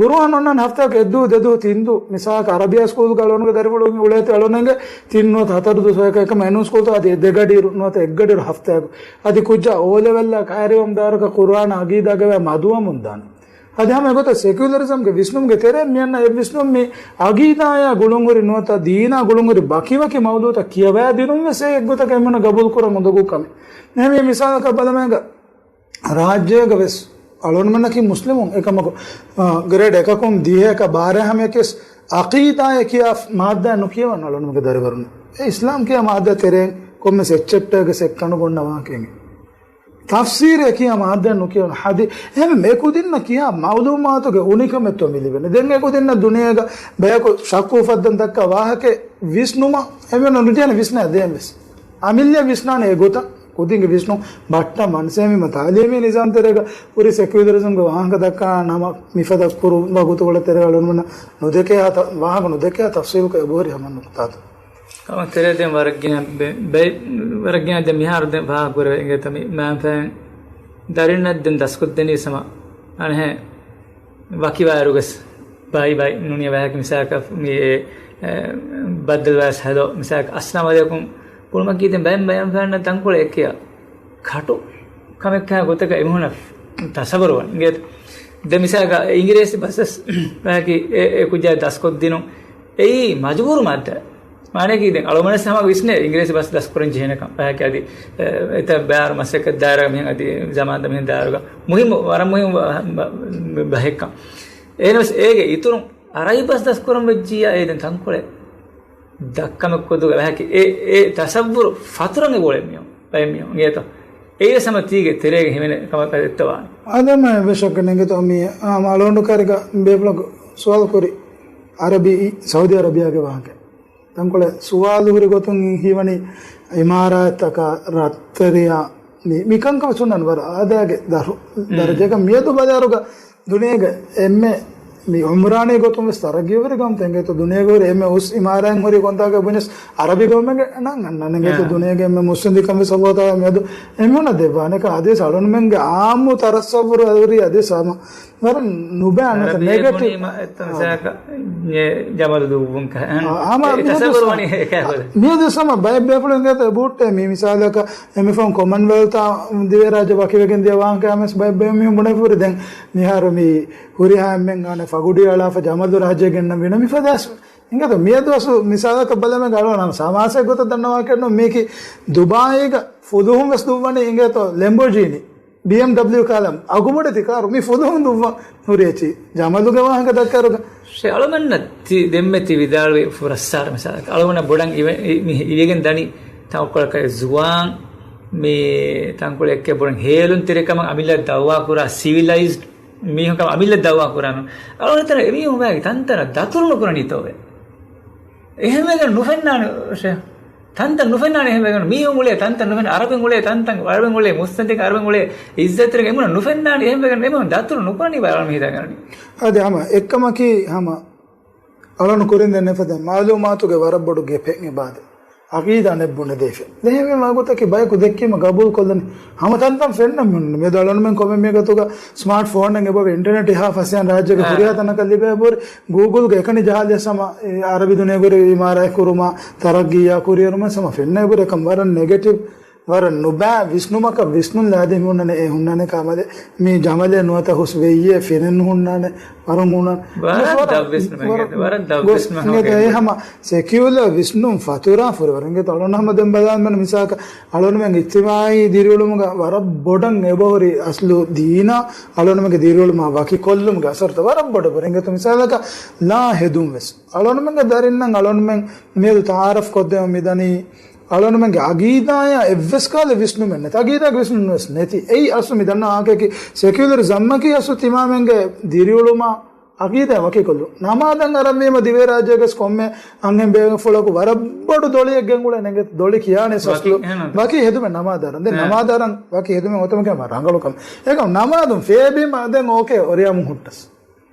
ޤުރުއާން އޮންނަން ހަފްތާގެ އެއްދުވަހު ދެދުވަހު ތިންދު މިސާލަކަށް އަރަބިއްޔާ ސްކޫލްގަ އަޅުގަނޑުގެ ދަރިފުޅު އުޅޭތީ އަޅުގަނޑުގެ ތިން ނުވަތަ ހަތަރު ދުވަސް އެކަމަ އެނޫން ސްކޫލްތައް އަދި ދެ ގަޑިއިރު ނުވަތަ އެއްގަޑިއިރު ހަފްތާގަ. އަދި ކުއްޖާ އޯ ލެވެލްއަށް ކައިރިވަމުން ދާ ވަރަކަށް ޤުރުއާން އަގީދާގަ ވަރަށް މަދުވަމުން ދާނެ. އަދި ހަމަ އެގޮތަށް ސެކިއުލަރިޒަމްގެ ވިސްނުމުގެ ތެރެއިން މިއަންނަ އެ ވިސްނުން މި އަގީދާޔާ ގުޅުންހުރި ނުވަތަ ދީނާ ގުޅުންހުރި ބަކިވަކި މައުޟޫތައް ކިޔަވައިދިނުން ވެސް އެ އެއްގޮތަކަށް އެމީހުންނަށް ގަބޫލު ކުރަން އުނދަގޫ ކަމެއް. އެހެންވެ މިސާލަކަށް ބަލަމާ އިނގާ ރާއްޖޭގަ ވެސް އަޅުންމެންނަކީ މުސްލިމުން އެކަމަކު، އާ، ގްރޭޑް އެކަކުން ދިހަ އެކަށް ބާރަ ހަމަޔަކަސް އަޤީދާއޭ ކިޔާ މާއްދާ ނުކިޔަވަން އަޅުންމެންގެ ދަރިވަރުން. އެ އިސްލާމް ކިޔާ މާއްދާ ތެރެއިން ކޮންމެސް އެއްޗެޕްޓަރގެ ސެކް ކަނޑު ގޮންނަ ވާހަކައެއް. ތަފްސީރޭ ކިޔާ މާއްދާ ނުކިޔަވަން. ހަދީ، އެހެން އެ ކުދިންނަށް ކިޔާ މައުލޫމާތުގެ އުނިކަމެއްތޯ މި ލިބެނީ. ދެން އެ ކުދިންނަށް ދުނިޔޭގަ ބަޔަކު ޝައްކު އުފައްދަން ދައްކާ ވާހަކަ ވިސްނުމަށް އެމީހުންނަށް ނުޖެހޭނެ ވިސްނާ ދޭން ވެސް. އަމިއްލަ ވިސްނާނެ އެ ގޮތަށް ކުދިންގެ ވިސްނުން ބައްޓަ މަންސޭމީމަ ތާލީމީ ނިޒާމް ތެރޭގަ ހުރި ސެކިއުލަރިޒަމްގެ ވާހަކަ ދައްކާ ނަމަ މިފަދަ ކުރު ވަގުތުކޮޅެއް ތެރޭ އަޅުންމެންނަށް ނުދެކޭ ވާހަކަ ނުދެކޭ ތަފްސީލުކޮށް އެބަހުރި ހަމަ ނުކުތާތައް. ކަމަށް ތެރޭ ދެން ވަރަށް ގިނަ ބެ-، ބެ-، ވަރަށް ގިނަ ދެން މިހާރު ދެން ފާހަގަކުރެވޭ އިނގޭތަ މި މާންފަހެން ދަރިންނަށް ދެން ދަސްކޮށްދެނީ ސަމަ އަނެހެ ވަކިވާއިރުގަސް ބައި ބައި ނުނިޔަ ވަހަކި މިސާކަށް މި އެ، އެ، ބައްދަލުވާސް ހެލޯ މިސާކަށް އައްސަލާމް އަލައިކުމް ކުޅުމަކީ ދެން ބައެއް ބަޔަން ފަހަންނަށް ތަންކޮޅެއް އެއްކިޔާ ކަޓު ކަމެއްކާ ގޮތަކަށް އެމީހުނަށް ތަސައްވުރު ވަން އިނގޭތަ؟ ދެ މިސާކަށް އިނގިރޭސި ބަސް ވަހަކި އެ، އެ ކުއްޖާ ދަސްކޮށްދިނުން އެއީ މަޖުބޫރު މާއްދާ. މާނައަކީ ދެން އަޅުމަނަސް ހަމަ ވިސްނޭ އިނގިރޭސި ބަސް ދަސްކުރަން ޖެހޭނެކަން. އެހެކި އަދި، އެ، އެތައް ބާރު މަސައްކަތް ދާއިރާ މިހެން އަދި ޒަމާންތައް މިހެން ދާއިރުގަ މުހިއްމު، ވަރަށް މުހިއްމު ބަ-، ބަ-، ބަ-، ބަހެއްކަން. އެހެނަސް އޭގެ އިތުރުން އަރަބި ބަސް ދަސްކުރަން ވެއްޖިއްޔާ އޭ ދެން ތަންކޮޅެއް ދައްކަމެއް ކޮށްދޫގަ އެހެކި އެ، އެ ތަސައްވުރު ފަތުރަން އެބައުޅޭ މިއޮ-، ބައެއް މިއޮ އިނގޭތޯ؟ އެއީ ސަމަ ތީގެ ތެރޭގަ ހިމެނޭ ކަމަކަށް ދެއްތަވާނެ. އާދެ މަ އެއްވެސް ޝައްކެއް ނެގެތޯ މި ހަމަ އަޅުގަނޑު ކާރިގަ ބޭފުޅަކު ސުވާލު ކުރި އަރަބި، ސައުދީ އަރަބިޔާގެ ވާހަކަ. ތަންކޮޅެއް ސުވާލު ހުރި ގޮތުން ހީވަނީ އިމާރާތްތަކާ ރައްތެރިޔާ މި، މިކަންކަމަށް ސުންނަން ވަރަށް އާދައިގެ ދަރު-، ދަރަޖައަކަށް މިއަދު ބަލާއިރުގަ ދުނިޔޭގެ އެންމެ މި އުމްރާނީ ގޮތުން ވެސް ތަރައްގީ ހުރި ގައުމުތައް އިނގޭތޯ ދުނިޔޭގަ ހުރި އެންމެ އުސް އިމާރާތް ހުރި ކޮންތާކަށް ބުނެސް އަރަބި ގައުމެއްގެ ނަން އަންނަން އިނގޭތޯ ދުނިޔޭގެ އެންމެ މުއްސަނދިކަން ވެސް އައްލާހު ތަޢާލާ މިއަދު އެމީހުނަށް ދެއްވާނެ. އެކަ އަދިވެސް އަޅުންމެންގެ އާއްމު ތަރައްސައްވުރު ހުރީ އަދިވެސް ހަމަ ވަރަށް ނުބައި ނުވަތަ ނެގެޓިވް. ޖަމަލު ދުއްވުން ކަހަން. އާ، ހަމަ އެ މިއަދު ތަސައްވުރު ސަ-، ވަނީ އެކަހަލަ. މިއަދު ސަމަ ބައެއް ބޭފުޅުން ގެތަ ބޫއްޓެ މި މިސާލަކަށް އެމިފަހުން ކޮމަންވެލްތާ ދިވެހިރާއްޖެ ވަކިވެގެން ދިޔަ ވާހަކަ ހަމަސް ބައެއް ބޭ މީހުން ބުނެފުރި ދެން މިހާރު މި ހުރިހާ އެންމެން ގާނެ ފަގުޑި އަޅާފަ ޖަމަލު ރާއްޖެ ގެންނަ ވިނަ މި ފަދަސް. އިނގޭތޯ މިއަދު އަސް މިސާލަކަށް ބަލަމެ ގަޅުވަނަ ސަމާސެ ގޮތަށް ދަންނަވާކެއްނު މީކި ދުބާއީގަ ފުލުހުން ވެސް ދުއްވަނީ އިނގޭތޯ ލެމްބޯޖީނީ. ބީއެމްޑަބްލިއު ކާލަމް އަގުބޮޑެތި ކާރު މި ފުލުހުން ދުއްވަން ހުރި އެޗި ޖަމަލުގެ ވާހަކަ ދައްކާރުގަ. ޝޭ އަޅުމެންނަށް ތި ދެންމެ ތި ވިދާޅުވި ފުރައްސާރަ މިސާލަކަށް އަޅުގަނޑަށް ބޮޑަށް އިވެ-، އި-، މި އިވެގެން ދަނީ ތަންކޮޅަކަށް ޒުވާން މި ތަންކޮޅެއް އެއްކެ ބޮޑަށް ހޭލުންތެރިކަމަށް އަމިއްލަ ދައުވާ ކުރާ ސިވިލައިޒްޑް މީހުން ކަމަށް އަމިއްލަ ދައުވާ ކުރާނު. އަޅުގަނޑު އެތަނަށް އެމީހުން ވައިގެ ތަންތަނަށް ދަތުރު ނުކުރަނީތޯވެ؟ އެހެންވެގެން ނުފެންނާނެ ޝޭ. ތަންތަން ނުފެންނާނެ އެހެންވެގެން. މީހުން އުޅޭ ތަންތަން ނުފެން، އަރަބިން އުޅޭ ތަންތަން، އަރަބިން އުޅޭ މުއްސަނދިކަން، އަރަބިން އުޅޭ އިއްޒަތްތެރިކަން އެމީހުން ނުފެންނާނެ އެހެންވެގެން. އެމީހުން ދަތުރު ނުކުރަނީ ބައި އަޅުމެން ހިތަށް ގަންނަނީ. އަދި ހަމަ އެއްކަމަކީ ހަމަ އަޅުން ކުރިން ދެން އެފަދަ މައުލޫމާތުގެ ވަރަށް ބޮޑު ގެޕެއް އެބާދެ. އަގީދާ ނެއް ބުނެދޭފި. ދެހެވީމާ ގޮތަކީ ބަޔަކު ދެއްކީމަ ގަބޫލު ކޮށްލަނީ. ހަމަ ތަންތަން ފެންނަ މި އޮންނަ. މިއަދު އަޅުންމެން ކޮންމެ މީހަކުގަ ސްމާޓް ފޯނެއް އެބަވި އިންޓަރނެޓް އެހާ ފަސޭހަން ރާއްޖޭގެ އާ. ހުރިހާ ތަނަކަށް ލިބޭ ބުރި. ގޫގުލްގެ އެކަނި ޖަހާލިޔަސް ހަމަ އެ އަރަބި ދުނިޔޭގަ ހުރި އިމާރާތް ކުރުމާ، ތަރައްގީއާ ކުރިއެރުމަށް ހަމަ ފެންނަ ބުރި އެކަމް ވަރަށް ނެގެޓިވް. ވަރަށް ނުބައި ވިސްނުމަކަށް ވިސްނުން ލާދި ހުންނަނެ އެ ހުންނާނެ ކާމަލެ މި ޖަމަލެއް ނުވަތަ ހުސް ވެއްޔެއް ފެނެއް ނުހުންނާނެ ވަރުން ހުންނާނެ. ވަރަށް ދަށް ވިސްނުމެއް ވަރަށް ދަށް ގޮ-، ވިސްނުމެއް އެ ހަމަ ސެކިއުލަ ވިސްނުން ފަތުރާ ފުރި ވަރަންގެ އަޅުން ހަމަ ދެން ބަލާމެން މިސާކަށް އަޅުންމެން އިޖްތިމާއީ ދިރިއުޅުމުގަ ވަރަށް ބޮޑަށް އެބަހުރި އަސްލު ދީނާ އަޅުންމެންގެ ދިރިއުޅުމާ ވަކިކޮށްލުމުގެ އަސަރުތައް ވަރަށް ބޮޑަށް ބުރި. އިނގޭތޯ މިސާލަކަށް ލާ ހެދުން ވެސް އަޅުންމެންގެ ދަރިންނަށް އަޅުންމެން މިއަދު ތައާރަފް ކޮށްދެމުން މިދަނީ އަޅުންމެންގެ އަގީދާއާ އެއްވެސް ކާލެ ވިސްނުމެއް ނެތް. އަގީދާގެ ވިސްނުން ވެސް ނެތި. އެއީ އަސްލު މި ދަންނަ އާކަކީ ސެކިއުލަރިޒަމްއަކީ އަސްލު ތިމާމެންގެ ދިރިއުޅުމާ އަގީދާ ވަކިކޮށްލުން. ނަމާދަށް އަރަންވީމަ ދިވެހިރާއްޖޭގަސް ކޮންމެ އަންހެން ބޭފުޅަކު ވަރަށް ބޮޑު ދޮޅިއެއް ގެންގުޅޭ ނެގެ ދޮޅި ކިޔާނެ އަސްލު ވަކި ހެދުމެއް ނަމާދަށް އަރަން. ދެން އެ. ނަމާދަށް އަރަން ވަކި ހެދުމެއް އޮތަމަކީ ހަމަ ރަނގަޅު ކަމެއް. އެކަމް ނަމާދުން ފޭބީމަ ދެން އޯކޭ އޮރިޔާމުން ހުއްޓަސް.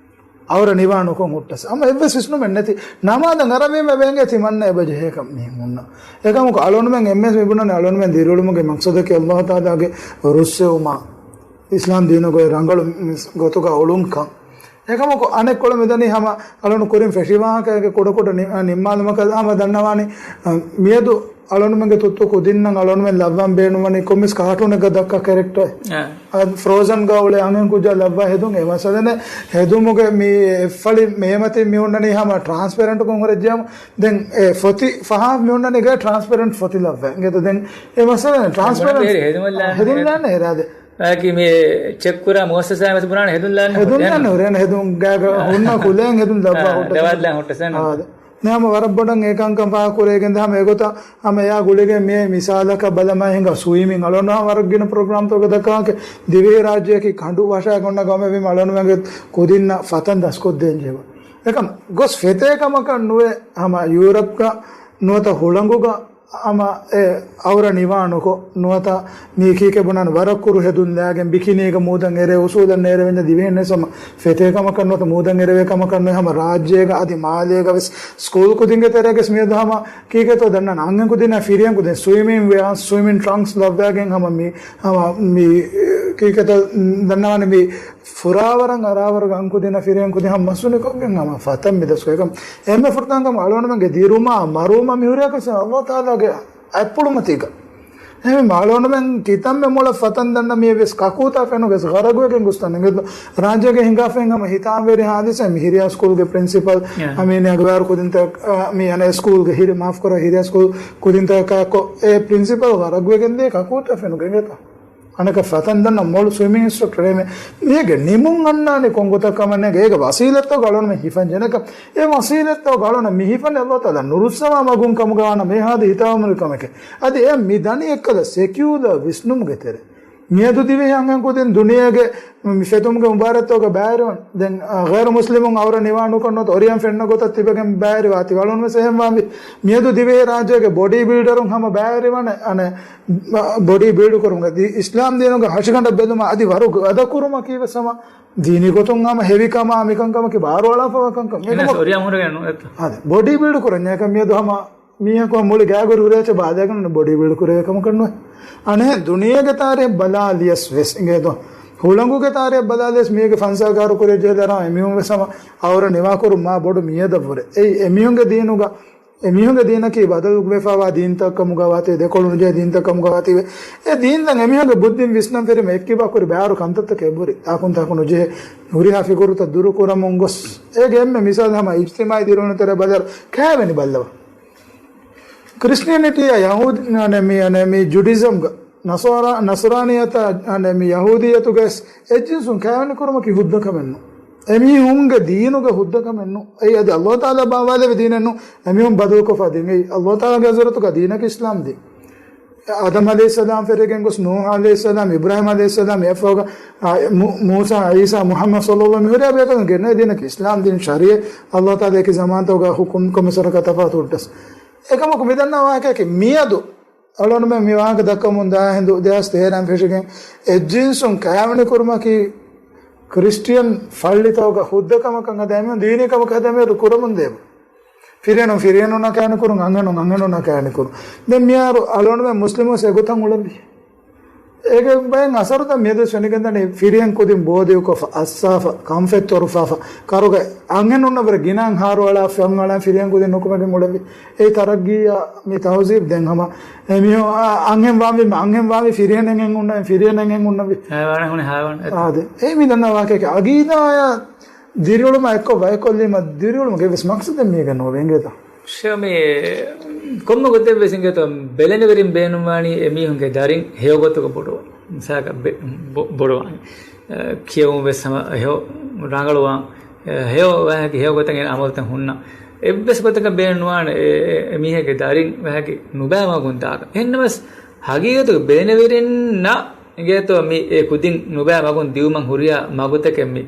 އަވަރަ ނިވާނުކޮށް ހުއްޓަސް. ހަމަ އެއްވެސް ވިސްނުމެއް ނެތި. ނަމާދަށް އަރަންވީމަ ވޭނގޭ ތިމަންނަ އެބަ ޖެހޭކަން މީހުންނަށް. އެކަމަކު އަޅުންމެން އެންމެސް މިބުނަނީ އަޅުންމެން ދިރިއުޅުމުގެ މަޤްޞަދަކީ އައްލާހު ތަޢާލާގެ ރުއްސެވުމާ، އިސްލާމް ދީނުގައި ރަނގަޅު މި-، ގޮތުގަ އުޅުންކަން. އެކަމަކު އަނެއްކޮޅު މިދަނީ ހަމަ އަޅުން ކުރިން ފެށި ވާހަކައިގެ ކުޑަކުޑަ ނި-، ނިންމާލުމަކަށް ހަމަ ދަންނަވާނީ، އަ، މިއަދު އަޅުންމެންގެ ތުއްތު ކުދިންނަށް އަޅުންމެން ލައްވަން ބޭނުންވަނީ ކޮންމެސް ކާޓޫނެއްގަ ދައްކާ ކެރެކްޓަރެއް. އާ. އަ، ފްރޯޒަންގަ އުޅޭ އަންހެން ކުއްޖާ ލައްވާ ހެދުން އެ މައްސަލަ ނެތް. ހެދުމުގެ މި އެއްފަޅި މޭމަތިން މި ހުންނަނީ ހަމަ ޓްރާންސްޕެރެންޓްކޮށް ހުރެއްޖިޔާމު. ދެން އެ ފޮތި ފަހާ މި ހުންނަނީ ގޭ ޓްރާންސްޕެރެންޓް ފޮތި ލައްވާ. އިނގޭތަ ދެން އެ މައްސަލަ ނެތް. ޓްރާންސްޕެރެންޓް ހެދުމަށް ލާން ހެދުން ހެދުން. ލާން ހެރާދެ. އަކީ މި ޗެކް ކުރާ މުއައްސަސާއިން ވެސް ބުނާނެ ހެދުން ލާން ހެދުން ހެދުން. ލާން ހުރޭން ހެދުން ގާގަ ހުންނަ ކުލައިން ހެދުން ލައްވާ އާ، ހުއްޓަސް. ދެވާލް ލާން ހުއްޓަސް އާ، ދެ. ނަމަ ވަރަށް ބޮޑަށް އެކަންކަން ފާހަގަކުރެވިގެން ހަމަ އެގޮތަށް ހަމަ އެއާ ގުޅިގެން މި މިސާލަކަށް ބަލަމާ ހިނގާ ސުއިމިން އަޅުން ވަރަށް ގިނަ ޕްރޮގްރާމްތަކުގަ ދައްކާކަށް ދިވެހިރާއްޖެއަކީ ކަނޑު ވަށާގެ އޮންނަ ގައުމެއް ވީމަ އަޅުންމެންގެ ކުދިންނަށް ފަތަން ދަސްކޮށްދޭން ޖެހޭ. އެކަމް ގޮސް ފެތޭ ކަމަކަށް ނުވެ ހަމަ ޔޫރަޕްގަ ނުވަތަ ހުޅަނގުގަ ހަމަ އެ އައުރަ ނިވާނުކޮށް ނުވަތަ މީ ކީކޭ ބުނާނެ ވަރަށް ކުރު ހެދުން ލާގެން ބިކިނީގަ މޫދަށް އެރޭ އުސޫލަށް ނޭރެވެންޏާ ދިވެހިންނެސް ހަމަ ފެތޭ ކަމަކަށް ނުވަތަ މޫދަށް އެރެވޭ ކަމަކަށް ނުވެ ހަމަ ރާއްޖޭގަ އަދި މާލޭގަ ވެސް ސްކޫލް ކުދިންގެ ތެރޭގަސް މިއަދު ހަމަ ކީކޭތޯ ދަންނަން އަންހެން ކުދިންނާ ފިރިހެން ކުދިން ސްވިމިން ވެއާ ސްވިމިން ޓްރަންކްސް ލައްވާގެން ހަމަ މި ހަމަ މި ކީކޭތޯ ދަންނަވާނެ މި ފުރާވަރަށް އަރާވަރުގަ އަންކުދިންނާ ފިރިހެން ކުދިން ހަމަ މަސްތުނިކޮށްގެން ހަމަ ފަތަން މި ދަސްކޮށް އެކަމް އެންމެ ފުރަތަމަ ކަމަށް އަޅުގަނޑުމެންގެ ދިރުމާ މަރުވުމާ މި ހުރިހާ ކަން ﷲ ތަޢާލާގެ އަތްޕުޅުމަތީގަ. އެހެންވީމަ އަޅުގަނޑުމެން ކިތަންމެ މޮޅަށް ފަތަން ދަންނަ މިއެއް ވެސް ކަކޫތާ ފެނުގެސް ޣަރަގުވެގެން ގޮސް ތަނެއް އެނގޭތޯ. ރާއްޖޭގަ ހިނގާފައި ހަމަ ހިތާމަވެރި ހާދިސާ މި ހިރިހާ ސްކޫލްގެ ޕްރިންސިޕަލް އަމީން އަގުވާރު ކުދިންތަކާ މި އަނެއް ސްކޫލްގެ ހިރި މާފްކުރާ ހިރިހާ ސްކޫލް ކުދިންތަކާ އެކޮށް އެ ޕްރިންސިޕަލް ޣަރަގުވެގެން ދިޔަ ކަކޫތާ ފެނުގެ އެނގޭތޯ. އަނެކަ ފަތަން ދަންނަ މޮޅު ސްވިމިން އިންސްޓްރަކްޓަރެއް މޭގެ ނިމުން އަންނާނެ ކޮން ގޮތަކަށް ކަމަށް ނޭނގެ އޭގެ ވަސީލަތްތައް އަޅުގަނޑުމެން ހިފަން ޖެހޭނެކަން. އެ ވަސީލަތްތައް އަޅުގަނޑު މި ހިފަން ﷲ ތަޢާލާ ނުރުއްސަވާ މަގުން ކަމުގަ ވާނަމަ އެ ހާދަ ހިތާމަވެރި ކަމެކޭ. އަދި އެ މި ދަނީ އެއްކަލަ ސެކިއުލަރ ވިސްނުމުގެ ތެރޭ. މިއަދު ދިވެހި އަންހެން ކުދިން ދުނިޔޭގެ މި ފެތުމުގެ މުބާރާތްތަކުގަ ބައިވެރިވަން. ދެން، އަ، ޣައިރު މުސްލިމުން އައުރަ ނިވާ ނުކޮށް ނުވަތަ އޮރިޔަން ފެންނަ ގޮތަށް ތިބެގެން ބައިވެރިވާތީ އަޅުގަނޑު ވެސް އެހެން ވާންވީ. މިއަދު ދިވެހި ރާއްޖޭގެ ބޮޑީ ބިލްޑަރުން ހަމަ ބައިވެރިވަނެ އަނެއް ބޮޑީ ބިލްޑް ކުރުމުގަ އިސްލާމް ދީނުގެ ހަށިގަނޑަށް ބެލުމާ އަދި ވަރު ގަދަ ކުރުމަކީ ވެސް ހަމަ ދީނީ ގޮތުން ހަމަ ހެވިކަމާ މިކަންކަމަކީ ބާރުއަޅާފަވާ ކަންކަން. އެކަމަކު އޮރިޔަން ހުރެގެން ނުވަތަ. އާދެ، ބޮޑީ ބިލްޑް ކުރަންޏާ އެކަން މިއަދު ހަމަ މީހަކު މުޅި ގާގުރި ހުރޭ އެއްޗެއް ބާދައިގެން ބޮޑީ ބިލްޑް ކުރެވޭ ކަމަކަށް ނުވޭ. އަނެއް ދުނިޔޭގެ ތާރީހެއް ބަލާލިޔަސް ވެސް އިނގޭތޯ. ހުޅަނގުގެ ތާރީހެއް ބަލާލިޔަސް މީގެ ފަންސާ ކާރު ކުރެއްޖެ ދަރާ އެމީހުން ވެސް ހަމަ އައުރަ ނިވާކުރުން މާ ބޮޑު މިއަދަށްވުރެ. އެއީ އެމީހުންގެ ދީނުގަ އެމީހުންގެ ދީނަކީ ބަދަލުވެފައިވާ ދީންތަކަށް ކަމުގަ ވާތީ، ދެކޮޅު ނުޖެހޭ ދީންތަކަށް ކަމުގަ ވާތީވެ. އެ ދީންތައް އެމީހުންގެ ބުއްދިން ވިސްނަން ފެށީމަ އެއްކިބާ ކުރި ބާރު ކަންތައްތަކެއް އެބުރި. ތާކުން ތާކު ނުޖެހޭ ހުރިހާ ފިކުރުތައް ދުރުކުރަމުން ގޮސް. އޭގެ އެންމެ މިސާލު ހަމަ އިޖްތިމާޢީ ދިރިއުޅުނު ތެރޭ ބަލާ ކައިވެނި ބައްލަވާ. ކްރިސްޓިއަނިޓީއާ ޔަހޫދީ، އަނެ މި، އަނެ މި ޖުޑިޒަމްގަ ނަސާރާ، ނަސްރާނިއްޔަތާ، އަނެ މި ޔަހޫދިއްޔަތުގައި އެއްޖިންސުން ކައިވެނި ކުރުމަކީ ހުއްދަ ކަމެއް ނޫން. އެމީހުންގެ ދީނުގެ ހުއްދަ ކަމެއް ނޫން. އެއީ އަދި ﷲ ތަޢާލާ ބާވާލެވި ދީނެއް ނޫން. އެމީހުން ބަދަލުކޮށްފަ ދީން. އެއީ ﷲ ތަޢާލާގެ ޙަޟްރަތުގަ ދީނަކީ އިސްލާމް ދީން. އާދަމް ޢަލައިހިއްސަލާމް ފެށިގެން ގޮސް ނޫޙް ޢަލައިހިއްސަލާމް، އިބްރާހީމް ޢަލައިހިއްސަލާމް އެއަށްފަހުގަ، އާ، މޫ-، މޫސާ، ޢީސާ، މުޙައްމަދު ޞައްލައްލާހު މި ހުރިހާ ބޭކަލުން ގެންނަ ދީނަކީ އިސްލާމް ދީން ޝަރީޢަތް. ﷲ ތަޢާލާ އެކި ޒަމާންތަކުގަ ޙުކުމް ކޮށް މިސަރަކަށް ތަފާތު ހުއްޓަސް. އެކަމަކު މި ދަންނަ ވާހަކައަކީ މިއަދު އަޅުގަނޑުމެން މި ވާހަކަ ދައްކަމުން ދާ ހިނދު ދެހާސް ތޭރައިން ފެށިގެން އެއްޖިންސުން ކައިވެނި ކުރުމަކީ ކްރިސްޓިއަން ފައްޅިތަކުގަ ހުއްދަ ކަމަކަށް ހަދާ އެމީހުން ދީނީ ކަމަކަށް ހަދާ މިއަދު ކުރަމުން ދޭ. ފިރިހެނުން ފިރިހެނުންނާ ކައިވެނި ކުރުން، އަންހެނުން އަންހެނުންނާ ކައިވެނި ކުރުން. ދެން މިހާރު އަޅުގަނޑުމެން މުސްލިމުން އެގޮތަށް އުޅެންވީ. އޭގެ ބައެއް އަސަރުތައް މިއަދު ވެސް ފެނިގެންދަނީ ފިރިހެން ކުދިން ބޯ ދިގުކޮށްފަ، އައްސާފަ، ކަންފަތް ތޮރުފާފަ، ކަރުގަ އަންހެނުންނަށް ވުރެ ގިނައިން ހާރު އަޅާ ފަން އަޅާ ފިރިހެން ކުދިން ނުކުމެގެން އުޅެންވީ. އެއީ ތަރައްގީއާ މި ތަހުޒީބް ދެން ހަމަ އެމީހުން އަ-، އަންހެން ވާންވީ، އަންހެން ވާންވީ ފިރިހެނެއްހެން އުންނަން، ފިރިހެނެއްހެން އުންނަންވީ. ހައިވާނެއް ހުންނަ ހައިވާނެއް. އާދެ. އެ މި ދަންނަ ވާހަކައަކީ އަގީދާއާ ދިރިއުޅުމާ އެއްކޮށް ބައެއްކޮށްލީމަ ދިރިއުޅުމުގެ އެއްވެސް މަޤްޞަދެއް މީގަ ނޯވޭ އިނގޭތަ؟ ޝޯ މި ކޮންމެ ގޮތެއްވެސް އިނގޭތޯ ބެލެނިވެރިން ބޭނުންވާނީ އެމީހުންގެ ދަރިން ހެޔޮ ގޮތުގަ ބޮޑުވުން. މިސާލަކަށް ބެ-، ބޮ-، ބޮޑުވާނީ. އަ، ކިޔެވުން ވެސް ހަމަ ހެޔޮ ރަނގަޅުވާން. އެ، ހެޔޮ ވާހަކަ ހެޔޮ ގޮތަށް އޭނަ އަމަލުތައް ހުންނަ. އެއްވެސް ގޮތަކަށް ބޭނުންވާނެ އެ، އެ، އެ މީހެއްގެ ދަރިން ވާހަކަ ނުބައި މަގުން ދާކަށް. އެހެންނަމަވެސް ހަގީގަތުގަ ބެލެނިވެރިންނަށް އިނގޭތޯ މި އެ ކުދިން ނުބައި މަގުން ދިއުމަށް ހުރިހާ މަގުތަކެއް މި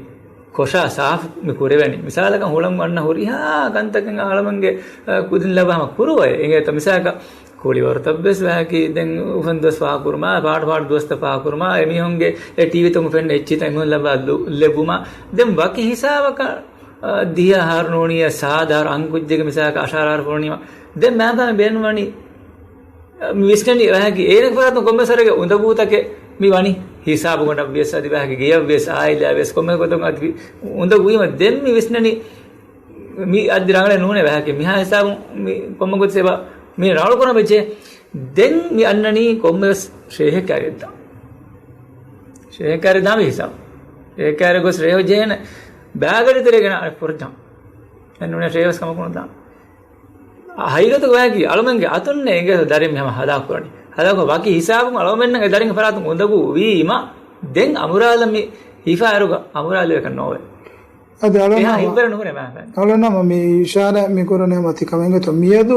ކޮށާ ސާފު މި ކުރެވެނީ. މިސާލަކަށް ހުޅަނގު އަންނަ ހުރިހާ ކަންތަކެއް އަޅަމެންގެ، އަ، ކުދިން ލައްވާ ހަމަ ކުރުވައެއް. އިނގޭތަ މިސާލަކަށް ކުޅިވަރުތައް ވެސް ވަހަކީ ދެން އުފަންދުވަސް ފާހަގަކުރުމާ، ފާޑު ފާޑު ދުވަސްތައް ފާހަގަކުރުމާ، އެމީހުންގެ އެ ޓީވީތަކުން ފެންނަ އެއްޗިތައް އެމީހުން ލައްވާ ލު-، ލެއްވުމާ، ދެން ވަކި ހިސާބަކަށް، އަ، ދިހަ އަހަރު ނޫނީ ސާދަ އަހަރު އަންކުއްޖެއްގެ މިސާލަކަށް އަށާރަ އަހަރު ފުރުނީމަ، ދެން މާފާމެ ބޭނުންވަނީ މި ވިސްނަނީ ވަހަކީ އޭނަގެ ފަރާތުން ކޮންމެސް ވަރެއްގެ އުނދަގޫތަކެއް މި ވަނީ ހިސާބުގަނޑަށް ވިޔަސް އަދި ވަހަކީ ގެޔަށް ވިޔަސް އާއިލާ ވިޔަސް ކޮންމެ ގޮތަކުން އަދި އުނދަގޫވީމަ ދެން މި ވިސްނަނީ މި އަދި ރަނގަޅެއް ނޫނޭ ވަހަކީ މިހާ ހިސާބުން މި ކޮންމެ ގޮތެއް އެބަ މި ރަނގަޅު ކުރަން ވެއްޖެ. ދެން މި އަންނަނީ ކޮންމެވެސް ޝޭހެއް ކާރިއަށްދާން. ޝޭހެއް ކާރިއަށް ދާން މި ހިސާބު. ޝޭހެއް ކާރިއަށް ގޮސް ޝޭހު ޖެހޭނެ ބާގަޑި ތެރޭ ގެނަ އަނެއް ފުރައްޖާން. އެ ނޫނޭ ޝޭހެއް ވެސް ކަމަކު ނުދާން. ހަގީގަތުގަ ވައިގި އަޅުމެންގެ އަތުންނޭ އިނގޭތޯ ދަރިން މި ހަމަ ހަލާކު ކުރަނީ. ހަލާކު ވަކި ހިސާބުން އަޅުމެންނަށް އެ ދަރިންގެ ފަރާތުން އުނދަގޫ ވީމަ، ދެން އަނބުރާލަ މި ހިފާއިރުގަ އަނބުރާލުވެކަށް ނޯވޭ. އަދި އަޅުމެން އެހާ ހިތްވަރެއް ނުހުރޭ މާފައިން. އަޅުނަމަ މި އިޝާރާތް މި ކުރަނީ މަތި ކަމެއް އިނގޭތޯ މިއަދު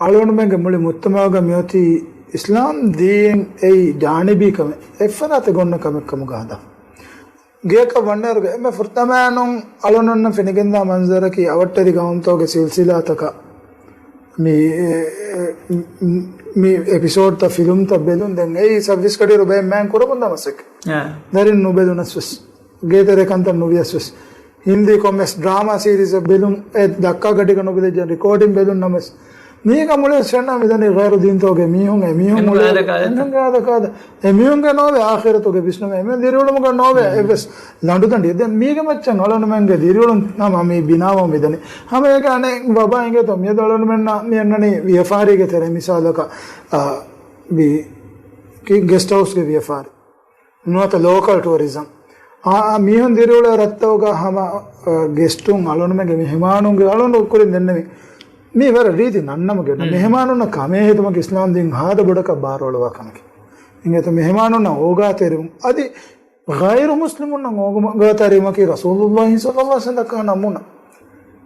އަޅުގަނޑުމެންގެ މުޅި މުޖްތަމަޢުގަ މިއޮތީ އިސްލާމް ދީން އެއީ ޖާނިބީ ކަމެއް، އެއްފަރާތެއް ގޮންނަ ކަމެއް ކަމުގަ ހަދާފަ. ގެޔަކަށް ވަންނައިރުގަ އެންމެ ފުރަތަމައަށް އަޅުގަނޑުމެންނަށް ފެނިގެންދާ މަންޒަރަކީ އަވަށްޓެރި ގައުމުތަކުގެ ސިލްސިލާތަކަށް މި، މި އެޕިސޯޑްތައް ފިލުމްތައް ބެލުން. ދެން އެއީ ސައްވީސް ގަޑިއިރު ބައެއް މައިން ކުރަމުން ދަމަސެއް. އާ. ދަރިން ނުބެލުނަސް ވެސް. ގޭތެރޭ ކަންތައް ނުވިޔަސް ވެސް. ހިންދީ ކޮންމެސް ޑްރާމާ ސީރީޒެއް ބެލުން، އެ ދައްކާ ގަޑިގަ ނުބެލިއްޖެ ރިކޯޑިން ބެލުން ނަމަވެސް. މީގަ މުޅި ޝެންނާ މިދަނީ ޣައިރު ދީންތޯގެ މީހުން އެ މީހުން އެންމެ އުޅޭ އާދަ ކާދަ. އެންމެ އާދަ ކާދަ. އެ މީހުންގެ ނޯވެ އާޚިރަތުގެ ވިސްނުމެއް. އެމީހުން ދިރިއުޅުމުގަ ނޯވެ އެއްވެސް ލަނޑުދަނޑި. ދެން މީގެ މައްޗަށް އަޅުނުމެންގެ ދިރިއުޅުން ހަމަ މި ބިނާވަމުން މިދަނީ. ހަމަ އޭގެ އަނެއް ބަބާ އިނގޭތޯ މިއަދު އަޅުނުމެންނަށް މި އަންނަނީ ވިޔަފާރީގެ ތެރެ މިސާލަކަށް، އާ، މި ގެސްޓް ހައުސްގެ ވިޔަފާރި. ނުވަތަ ލޯކަލް ޓުއަރިޒަމް. އާ، އާ، މީހުން ދިރިއުޅޭ ރަށްތަކުގަ ހަމަ، އާ، ގެސްޓުން އަޅުނުމެންގެ މެހެމާނުންގެ އަޅުނު ކުރިން ދެންނެވި. މީ ވަރަށް ރީތި ނަންނަމުގެ މެހެމާނުންނަށް ކަމޭ ހިތުމަކީ އިސްލާމް ދީން ހާދަ ބޮޑަކަށް ބާރުއަޅުވާ ކަމެކެ. އިނގޭތޯ މެހެމާނުންނަށް އޯގާތެރިވުން. އަދި ޣައިރު މުސްލިމުންނަށް އޯގާތެރިވުމަކީ ރަސޫލުﷲ ޞައްލަﷲ ޢަލައިހި ވަސައްލަމަ ދައްކާ ނަމޫނާ.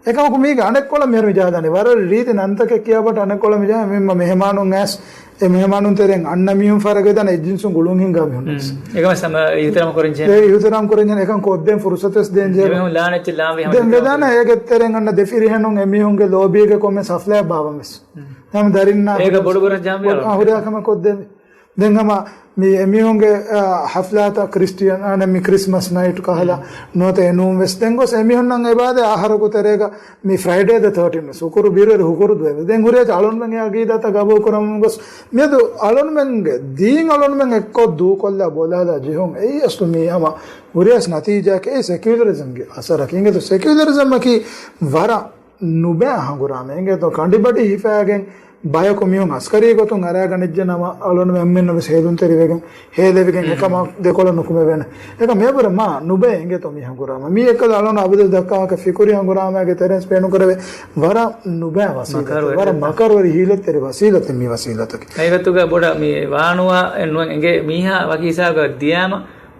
އެކަމަކު މީގެ އަނެއްކޮޅަށް މިހާރު މި ޖަހާދާނީ ވަރަށް ރީތި ނަންތަކެއް ކިޔާ ބަޓް އަނެއްކޮޅަށް މި ޖަހާ މި މަ-، މެހެމާނުން އައިސް، އެ މެހެމާނުން ތެރެއިން އަންނަ މީހުން ފަރަގަދާނެ އެއްޖިންސުން ގުޅުން ހިންގާ މީހުން ވެސް. އެކަމަށް ސަމަ-، އިހުތިރާމް ކުރަން ޖެހޭ. އެ އިހުތިރާމް ކުރަން ޖެހޭ، އެކަން ކޮށްދޭން ފުރުސަތު ވެސް ދޭން ޖެހޭ. އެމީހުން ލާނެތް ލާންވީ ދެން ހަމަ ވެދާނެ އޭގެ ތެރެއިން އަންނަ ދެ ފިރިހެނުން އެމީހުންގެ ލޯބީގެ ކޮންމެސް ހަފްލާއެއް ބާވަން ވެސް. ހަމަ ދަރިންނާ އޭގަ ބޮޑު ކުރަން ޖަހާ މި އަޅު. ހުރިހާ ކަމެއް ކޮށްދޭން. ދެން ހަމަ މި އެމީހުންގެ، އާ، ހަފްލާތައް ކްރިސްޓިއަން، އާނ، މި ކްރިސްމަސް ނައިޓް ކަހަލަ ނުވަތަ އެނޫން ވެސް. ދެން ގޮސް އެމީހުންނަށް އެބާދެ އަހަރަކު ތެރޭގަ މި ފްރައިޑޭ ދަ ތާޓީން ވެސް ހުކުރު ބިރުވެރި ހުކުރު ދުވެވެ. ދެން ހުރިހާ އަޅުންމެންގެ އަގީދާތައް ގަބޫލު ކުރަމުން ގޮސް މިއަދު އަޅުންމެންގެ ދީން އަޅުންމެން އެއްކޮށް ދޫކޮށްލާ ބޮލާލާ ޖެހުން. އެއީ އަސްލު މީ ހަމަ ހުރިހާ ނަތީޖާއެކޭ. އެއީ ސެކިއުލަރިޒަމްގެ އަސަރަކީ. އިނގޭތޯ ސެކިއުލަރިޒަމަކީ ވަރަށް ނުބައި ހަނގުރާމަ. އިނގޭތޯ ކަނޑިބަޑި ހިފާގެން ބަޔަކު މީހުން އަސްކަރީ ގޮތުން އަރާގަނެއްޖެ ނަމަ، އަޅުން އެންމެންނަށް ވެސް ހޭލުންތެރިވެގެން، ހޭލެވިގެން އެކަމާ ދެކޮޅަށް ނުކުމެވޭނެ. އެކަމަ މިއަށްވުރެ މާ ނުބައި އިނގޭތޯ މި ހަނގުރާމަ. މީ އެއްކަލަ އަޅުން އަބަދު ދައްކާ ވާހަކަ ފިކުރީ ހަނގުރާމައިގެ ތެރެއިން ސްޕޭނު ކުރެވޭ ވަރަށް ނުބައި ވަސީލަތެއް، ވަރަށް މަކަރުވެރި ހީލަތްތެރި ވަސީލަތެއް މި ވަސީލަތަކީ. އެގޮތުގަ ބޮޑަށް މި ވާނުވާ ނުވަތަ އެނގޭ މީހާ ވަކި ހިސާބަކަށް ދިޔާމަ،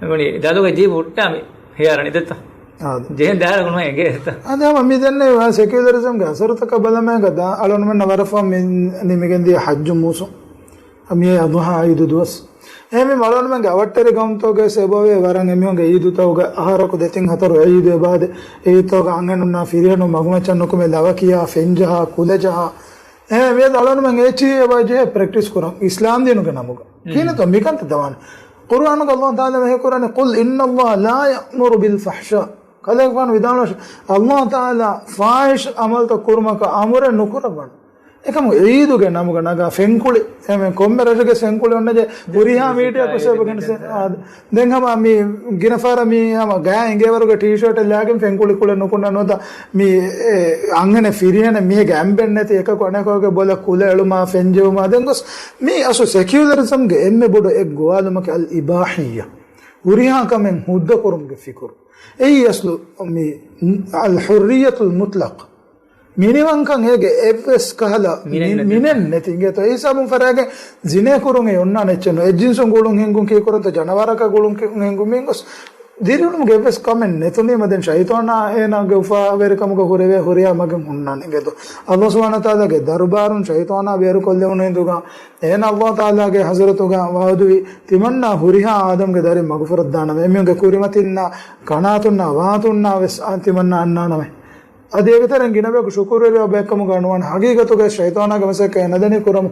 މި ދަލުގެ ޖީބު ހުއްޓާ މި ހިޔާރަނި ދެއްތަ؟ އާދެ. ޖެހެން ދާރަ ގުނުމަށް އެނގޭ އެތަ؟ އާދެ، ހަމަ މި ދެންނެވި ސެކިއުލަރިޒަމްގެ އަސަރުތަކަށް ބަލަމޭގަ ދާ އަޅުންމެންނަށް ވަރަށް ފަހުން މި ނިމިގެން ދިޔަ ޙައްޖު މޫސުން. މިއީ އަޟުޙާ ޢީދު ދުވަސް. އެހެންވީމަ އަޅުންމެންގެ އަވަށްޓެރި ގައުމުތަކުގައި އެބަވޭ ވަރަށް އެމީހުންގެ ޢީދުތަކުގަ އަހަރަކު ދެތިން ހަތަރު ޢީދު އެބައާދޭ. ޢީދުތަކުގަ އަންހެނުންނާ ފިރިހެނުން މަގުމައްޗަށް ނުކުމެ ލަވަ ކިޔާ، ފެން ޖަހާ، ކުލަ ޖަހާ. އެހެންވެ މިއަދު އަޅުންމެން އޭޗި އެބަ ޖެހޭ ޕްރެކްޓިސް ކުރަން އިސްލާމް ދީނުގެ ނަމުގަ. ކިހިނެއްތޯ މިކަންތައް ދަވާނެ؟ ޤުރުއާނުގަ ﷲ ތަޢާލާ ވަޙީ ކުރާނީ، "قل إن الله لا يأمر بالفحشاء." ކަލޭގެފާނު ވިދާޅުވި، ﷲ ތަޢާލާ ފާޙިޝް ޢަމަލުތައް ކުރުމަކަށް އަމުރެއް ނުކުރައްވަން. އެކަމު ޢީދުގެ ނަމުގަ ނަގާ ފެންކުޅި، އެހެން ކޮންމެ ރަށެއްގެ ފެންކުޅި އޮންނަޖެ ހުރިހާ މީޑިއާ ކުށެއް ގެނެސް. ދެން ހަމަ މި ގިނަ ފަހަރަށް މި ހަމަ ގާ އިނގޭވަރުގެ ޓީޝާޓެއް ލާގެން ފެންކުޅި ކުޅެ ނުކުންނަ ނުވަތަ މި އެ، އަންހެނެއް ފިރިހެނެއް މީހެއްގެ އަނބެއް ނެތި އެކަކު އަނެކަކުގެ ބޮލަށް ކުލަ އެޅުމާ ފެން ޖެހުމާ ދެން ގޮސް މި އަސްލު ސެކިއުލަރިޒަމްގެ އެންމެ ބޮޑު އެއް ގޮވާލުމަކީ އަލް އިބާޙިއްޔާ. ހުރިހާ ކަމެއް ހުއްދަ ކުރުމުގެ ފިކުރު. އެއީ އަސްލު މި އަލް ޙުއްރިއްޔަތުލް މުޠްލަޤް. މިނިވަންކަން އޭގެ އެއްވެސް ކަހަލަ މިނެއް މި-، ނެތި. މިނެއް ނެތި. އިނގޭތޯ އެ ހިސާބުން ފަރާގެ ޒިނޭ ކުރުން އެ އޮންނާނެ އެއްޗެއް ނޫން. އެއްޖިންސުން ގުޅުން ހިންގުން ކީކުރަންތޯ ޖަނަވާރަކާ ގުޅުން ކި-، ހިންގުން މިންގޮސް ދިރިއުޅުމުގެ އެއްވެސް ކަމެއް ނެތުނީމަ ދެން ޝައިޠާނާ އޭނާގެ އުފާވެރިކަމުގަ ހުރެވޭ ހުރިހާ މަގެއް ހުންނާނެ އިނގޭތޯ. ﷲ ސުބްޙާނަހޫ ވަތަޢާލާގެ ދަރުބާރުން ޝައިޠާނާ ބޭރުކޮށްލެވުނު ހިނދުގަ އޭނާ ﷲ ތަޢާލާގެ ޙަޟްރަތުގަ ވަޢުދުވި ތިމަންނާ ހުރިހާ އާދަމްގެ ދަރިން މަގުފުރައްދާނަމޭ. އެމީހުންގެ ކުރިމަތިންނާ، ކަނާތުންނާ، ވާތުންނާ ވެސް އަ-، ތިމަންނާ އަންނާނަމޭ. އަދި އޭގެ ތެރެއިން ގިނަ ބަޔަކު ޝުކުރުވެރިވާ ބައެއްކަމުގަ ނުވާނެ. ހަގީގަތުގައި ޝައިޠާނާގެ މަސައްކަތް އެ ނަދަނީ ކުރަމު.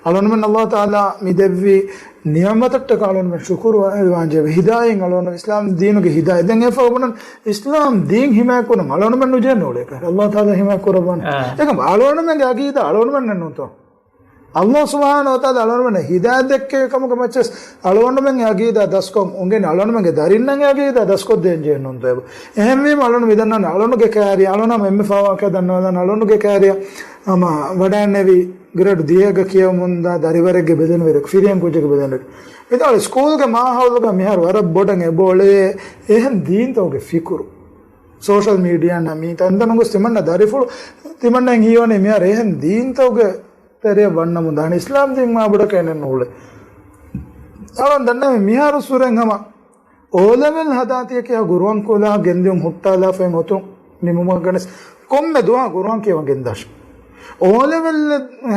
އަޅުންމެން ﷲ ތަޢާލާ މި ދެއްވި ނިޢުމަތަށްޓަކާ އަޅުންމެން ޝުކުރުވެވާންޖެހޭ. ހިދާޔަތް އަޅުން އިސްލާމް ދީނުގެ ހިދާޔަތް. ދެން އެފަހު ބުނަން އިސްލާމް ދީން ހިމާޔަތް ކުރަން އަޅުންމެން ނުޖެހޭ ނޫޅޭ ކަހަލަ. ﷲ ތަޢާލާ ހިމާޔަތް ކުރައްވާނެ. އާ. އެކަމް އަޅުންމެންގެ އަގީދާ އަޅުންމެންނަށް ނޫންތޯ؟ ﷲ ސުބްޙާނަހޫ ވަތަޢާލާ އަޅުންމެންނަށް ހިދާޔަތް ދެއްކެވި ކަމުގެ މައްޗަސް އަޅުގަނޑުމެންގެ އަގީދާ ދަސްކޮށް އުނގެނި އަޅުގަނޑުމެންގެ ދަރިންނަށް އެ އަގީދާ ދަސްކޮށްދޭން ޖެހެން ނޫންތޯ އެބަ؟ އެހެންވީމަ އަޅުން މިދަންނަވަނީ އަޅުނުގެ ކާރިޔަ، އަޅުނަމަ އެންމެ ފާވާކަ ދަންނަވަލަން އަޅުނުގެ ކާރިޔަ ހަމަ ވަޑައިންނެވި ގްރޭޑް ދިހައިގަ ކިޔަވަމުންދާ ދަރިވަރެއްގެ ބެލެނިވެރި، ފިރިހެން ކުއްޖެއްގެ ބެލެނިވެރި. މިތާޅު ސްކޫލްގެ މާހައުލުގަ މިހާރު ވަރަށް ބޮޑަށް އެބައުޅޭ އެހެން ދީންތަކުގެ ފިކުރު. ސޯޝަލް މީޑިއާންނާ މި ތަންތަނުގަ ތިމަންނަ ދަރިފުޅު ތިމަންނައަށް ހީވަނީ މިހާރު އެހެން ދީންތަކުގެ ތެރެއަށް ވަންނަމުން ދާނެ. އިސްލާމް ދީން މާބޮޑަކަށް އެނެއް ނޫޅޭ. އަޅުން ދަންނަވަނީ މިހާރު ސުރެން ހަމަ އޯލެވެލް ހަދާތީއަކީ އާ ގުރުއާން ކުލަ ގެންދިއުން ހުއްޓާލާފައި އޮތުން ނިމުމަށް ގެނެސް ކޮންމެ ދުވަހަކު ގުރުއާން ކިޔަވަން ގެންދާށި. އޯލެވެލް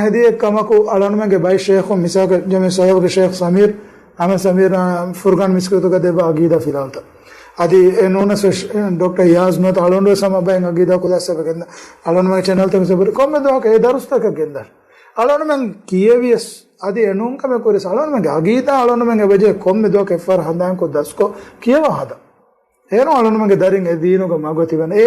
ހެދިޔަ ކަމަކު އަޅަންމެންގެ ބައި ޝޭޚުން މިސާލަކަށް ޖަމީޢަ ސައިފުގެ ޝޭޚް ސަމީރް އަހްމަދު ސަމީރާ ފުރުގާން މިސްކިތުގަ ދެބަ އަގީދާ ފިލާވަޅުތައް. އަދި އެ ނޫނަސް ވެސް، ޑޮކްޓަރ އިޔާޒް ނުވަތަ އަޅުގަނޑު ވެސް ހަމަ ބައެއް އަގީދާ ކުލާސް އެބަ ގެންދާ. އަޅުގަނޑުމެން ޗެނަލްތައް ވެސް އެބަ ކޮންމެ ދުވަހަކަށް އެ ދަރުސްތަކަށް ގެންދާ. އަޅުގަނޑުމެން ކިޔެވިޔަސް އަދި އެ ނޫން ކަމެއް ކުރިޔަސް އަޅުގަނޑުމެންގެ އަގީދާ އަޅުގަނޑުމެން އެބަޖެހޭ ކޮންމެ ދުވަހަކަށް އެއްފަހަރު ހަނދާންކޮށް ދަސްކޮށް ކިޔަވާ ހަދާ. އޭރު އަޅުގަނޑުމެންގެ ދަރިން އެ ދީނުގެ މަގު ތިބެން. އެ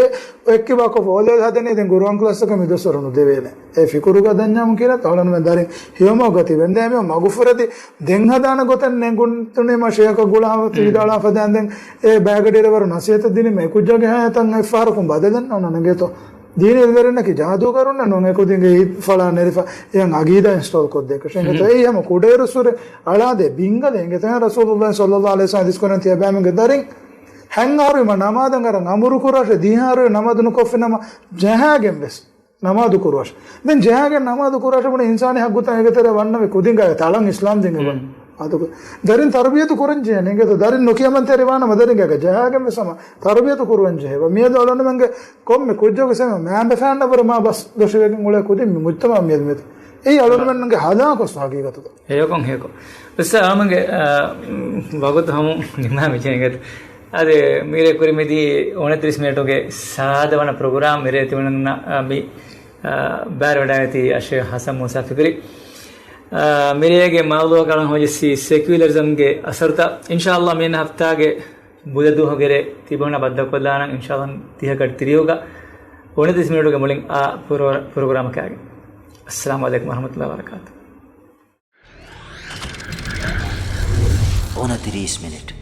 އެއްކިބާކޮށް އޯލެވެލް ހަދަނީ ދެން ގުރުއާން ކްލާސްތަކަށް މި ދުވަސްވަރު ނުދެވޭނެ. އެ ފިކުރުގަ ދަންޏާމު ކިޔަން އަޅުގަނޑުމެން ދަރިން ހެޔޮމަގުގަ ތިބެން. ދެން މި މަގުފުރެދި ދެން ހަދާނެ ގޮތެއް ނެގުންތުނީމަ ޝޭޚަށް ގުޅާފަ ވިދާޅާފަ ދާން ދެން އެ ބައިގަޑިއިރަށް ވަރު ނަސޭހަތެއް ދިނީމަ އެކުއްޖާގެ ހަޔާތަށް އެއްފަހަރަކުން ބަދަލެއް ނޯންނަ ނެގޭތޯ. ދީނީ އިލްމުވެރިންނަކީ ޖާދޫގަރުންނެއް ނޫން. އެ ކުދިންގެ ހިތް ފަޅާ ނެރިފަ އެހެން އަގީދާ އިންސްޓޯލް ކޮށްދޭކަށެއް އިނގޭތޯ. އެއީ ހަމަ ކުޑައިރުއްސުރެ އަޅާދޭ ބިންގަލެއް އިނގޭތޯ. ރަސޫލުﷲ ޞައްލަﷲު ޢަލައިހި ވަސައްލަމަ ޙަދީޘް ކުރަން ތިޔަބައިމީހުންގެ ދަރިން ހަތް އަހަރުވީމަ ނަމާދަށް އަރަން އަމުރު ކުރާށޭ، ދިހަ އަހަރުވީ ނަމާދު ނުކޮށްފިނަމަ ޖަހާގެން ވެސް ނަމާދު ކުރުވަށް. ދެން ޖަހާގެން ނަމާދު ކުރާށޭ ބުނެ އިންސާނީ ޙައްޤުތައް އޭގެ ތެރޭ ވަންނަވި ކުދިންގައި ތަޅަން އިސްލާމް ދީން އެބަ އަދު ދަރިން ތަރުބިޔަތު ކުރަން ޖެހޭ އިނގޭތޯ. ދަރިން ނުކިޔަމަންތެރިވާނަމަ ދަރިންގެ ޖަހާގެން ވެސް ހަމަ ތަރުބިޔަތު ކުރުވަން ޖެހޭ. މިއަދު އަޅުގަނޑުމެންގެ ކޮންމެ ކުއްޖަކު ސެމެ މާބެފާންނަ ވަރަށް މާ ބަސް ދޮށިވެގެން އުޅޭ ކުދިން މި މުޖްތަމަޢު މިއަދު މިއަދު. އެއީ އަޅުގަނޑުމެންގެ ހަލާކު ހަގީގަތުގަ. ހެޔޮކޮން ހެޔޮކޮން. އުސްތާޛް އަޅުގަނޑުގެ، އާ، ވަގުތު ހަމު ނިމާ މިޖެހިގެން. އަދި މިރޭ ކުރިމެދީ އުނަތިރީސް މިނެޓުގެ ސާދަ ވަނަ ޕްރޮގްރާމް މިރޭ ތިމަންނަ، އާ، މި، އާ، ބައިވެރިވެވަޑައިގަތީ އައްޝޭޚް ޙަސަން މޫސާ ފިކުރީ. އާ، މިރޭގެ މައުޟޫޢަކަށް އަޅަން ހޯދިއްސީ ސެކިއުލަރިޒަމްގެ އަސަރުތައް. އިންޝާﷲ މިއަންނަ ހަފްތާގެ ބުދަ ދުވަހުގެ ރޭ ތިބޭފުޅުންނާ ބައްދަލުކޮށްލާނަން އިންޝާﷲ ތިހަ ގަޑި ތިރީހުގަ އުނަތިރީސް މިނެޓުގެ މުޅިން އާ ޕްރޮ-، ޕްރޮގްރާމަކާގެ. އައްސަލާމު ޢަލައިކުމް ވަރަޙްމަތުﷲ ވަބަރަކާތުހު. އުނަތިރީސް މިނެޓް.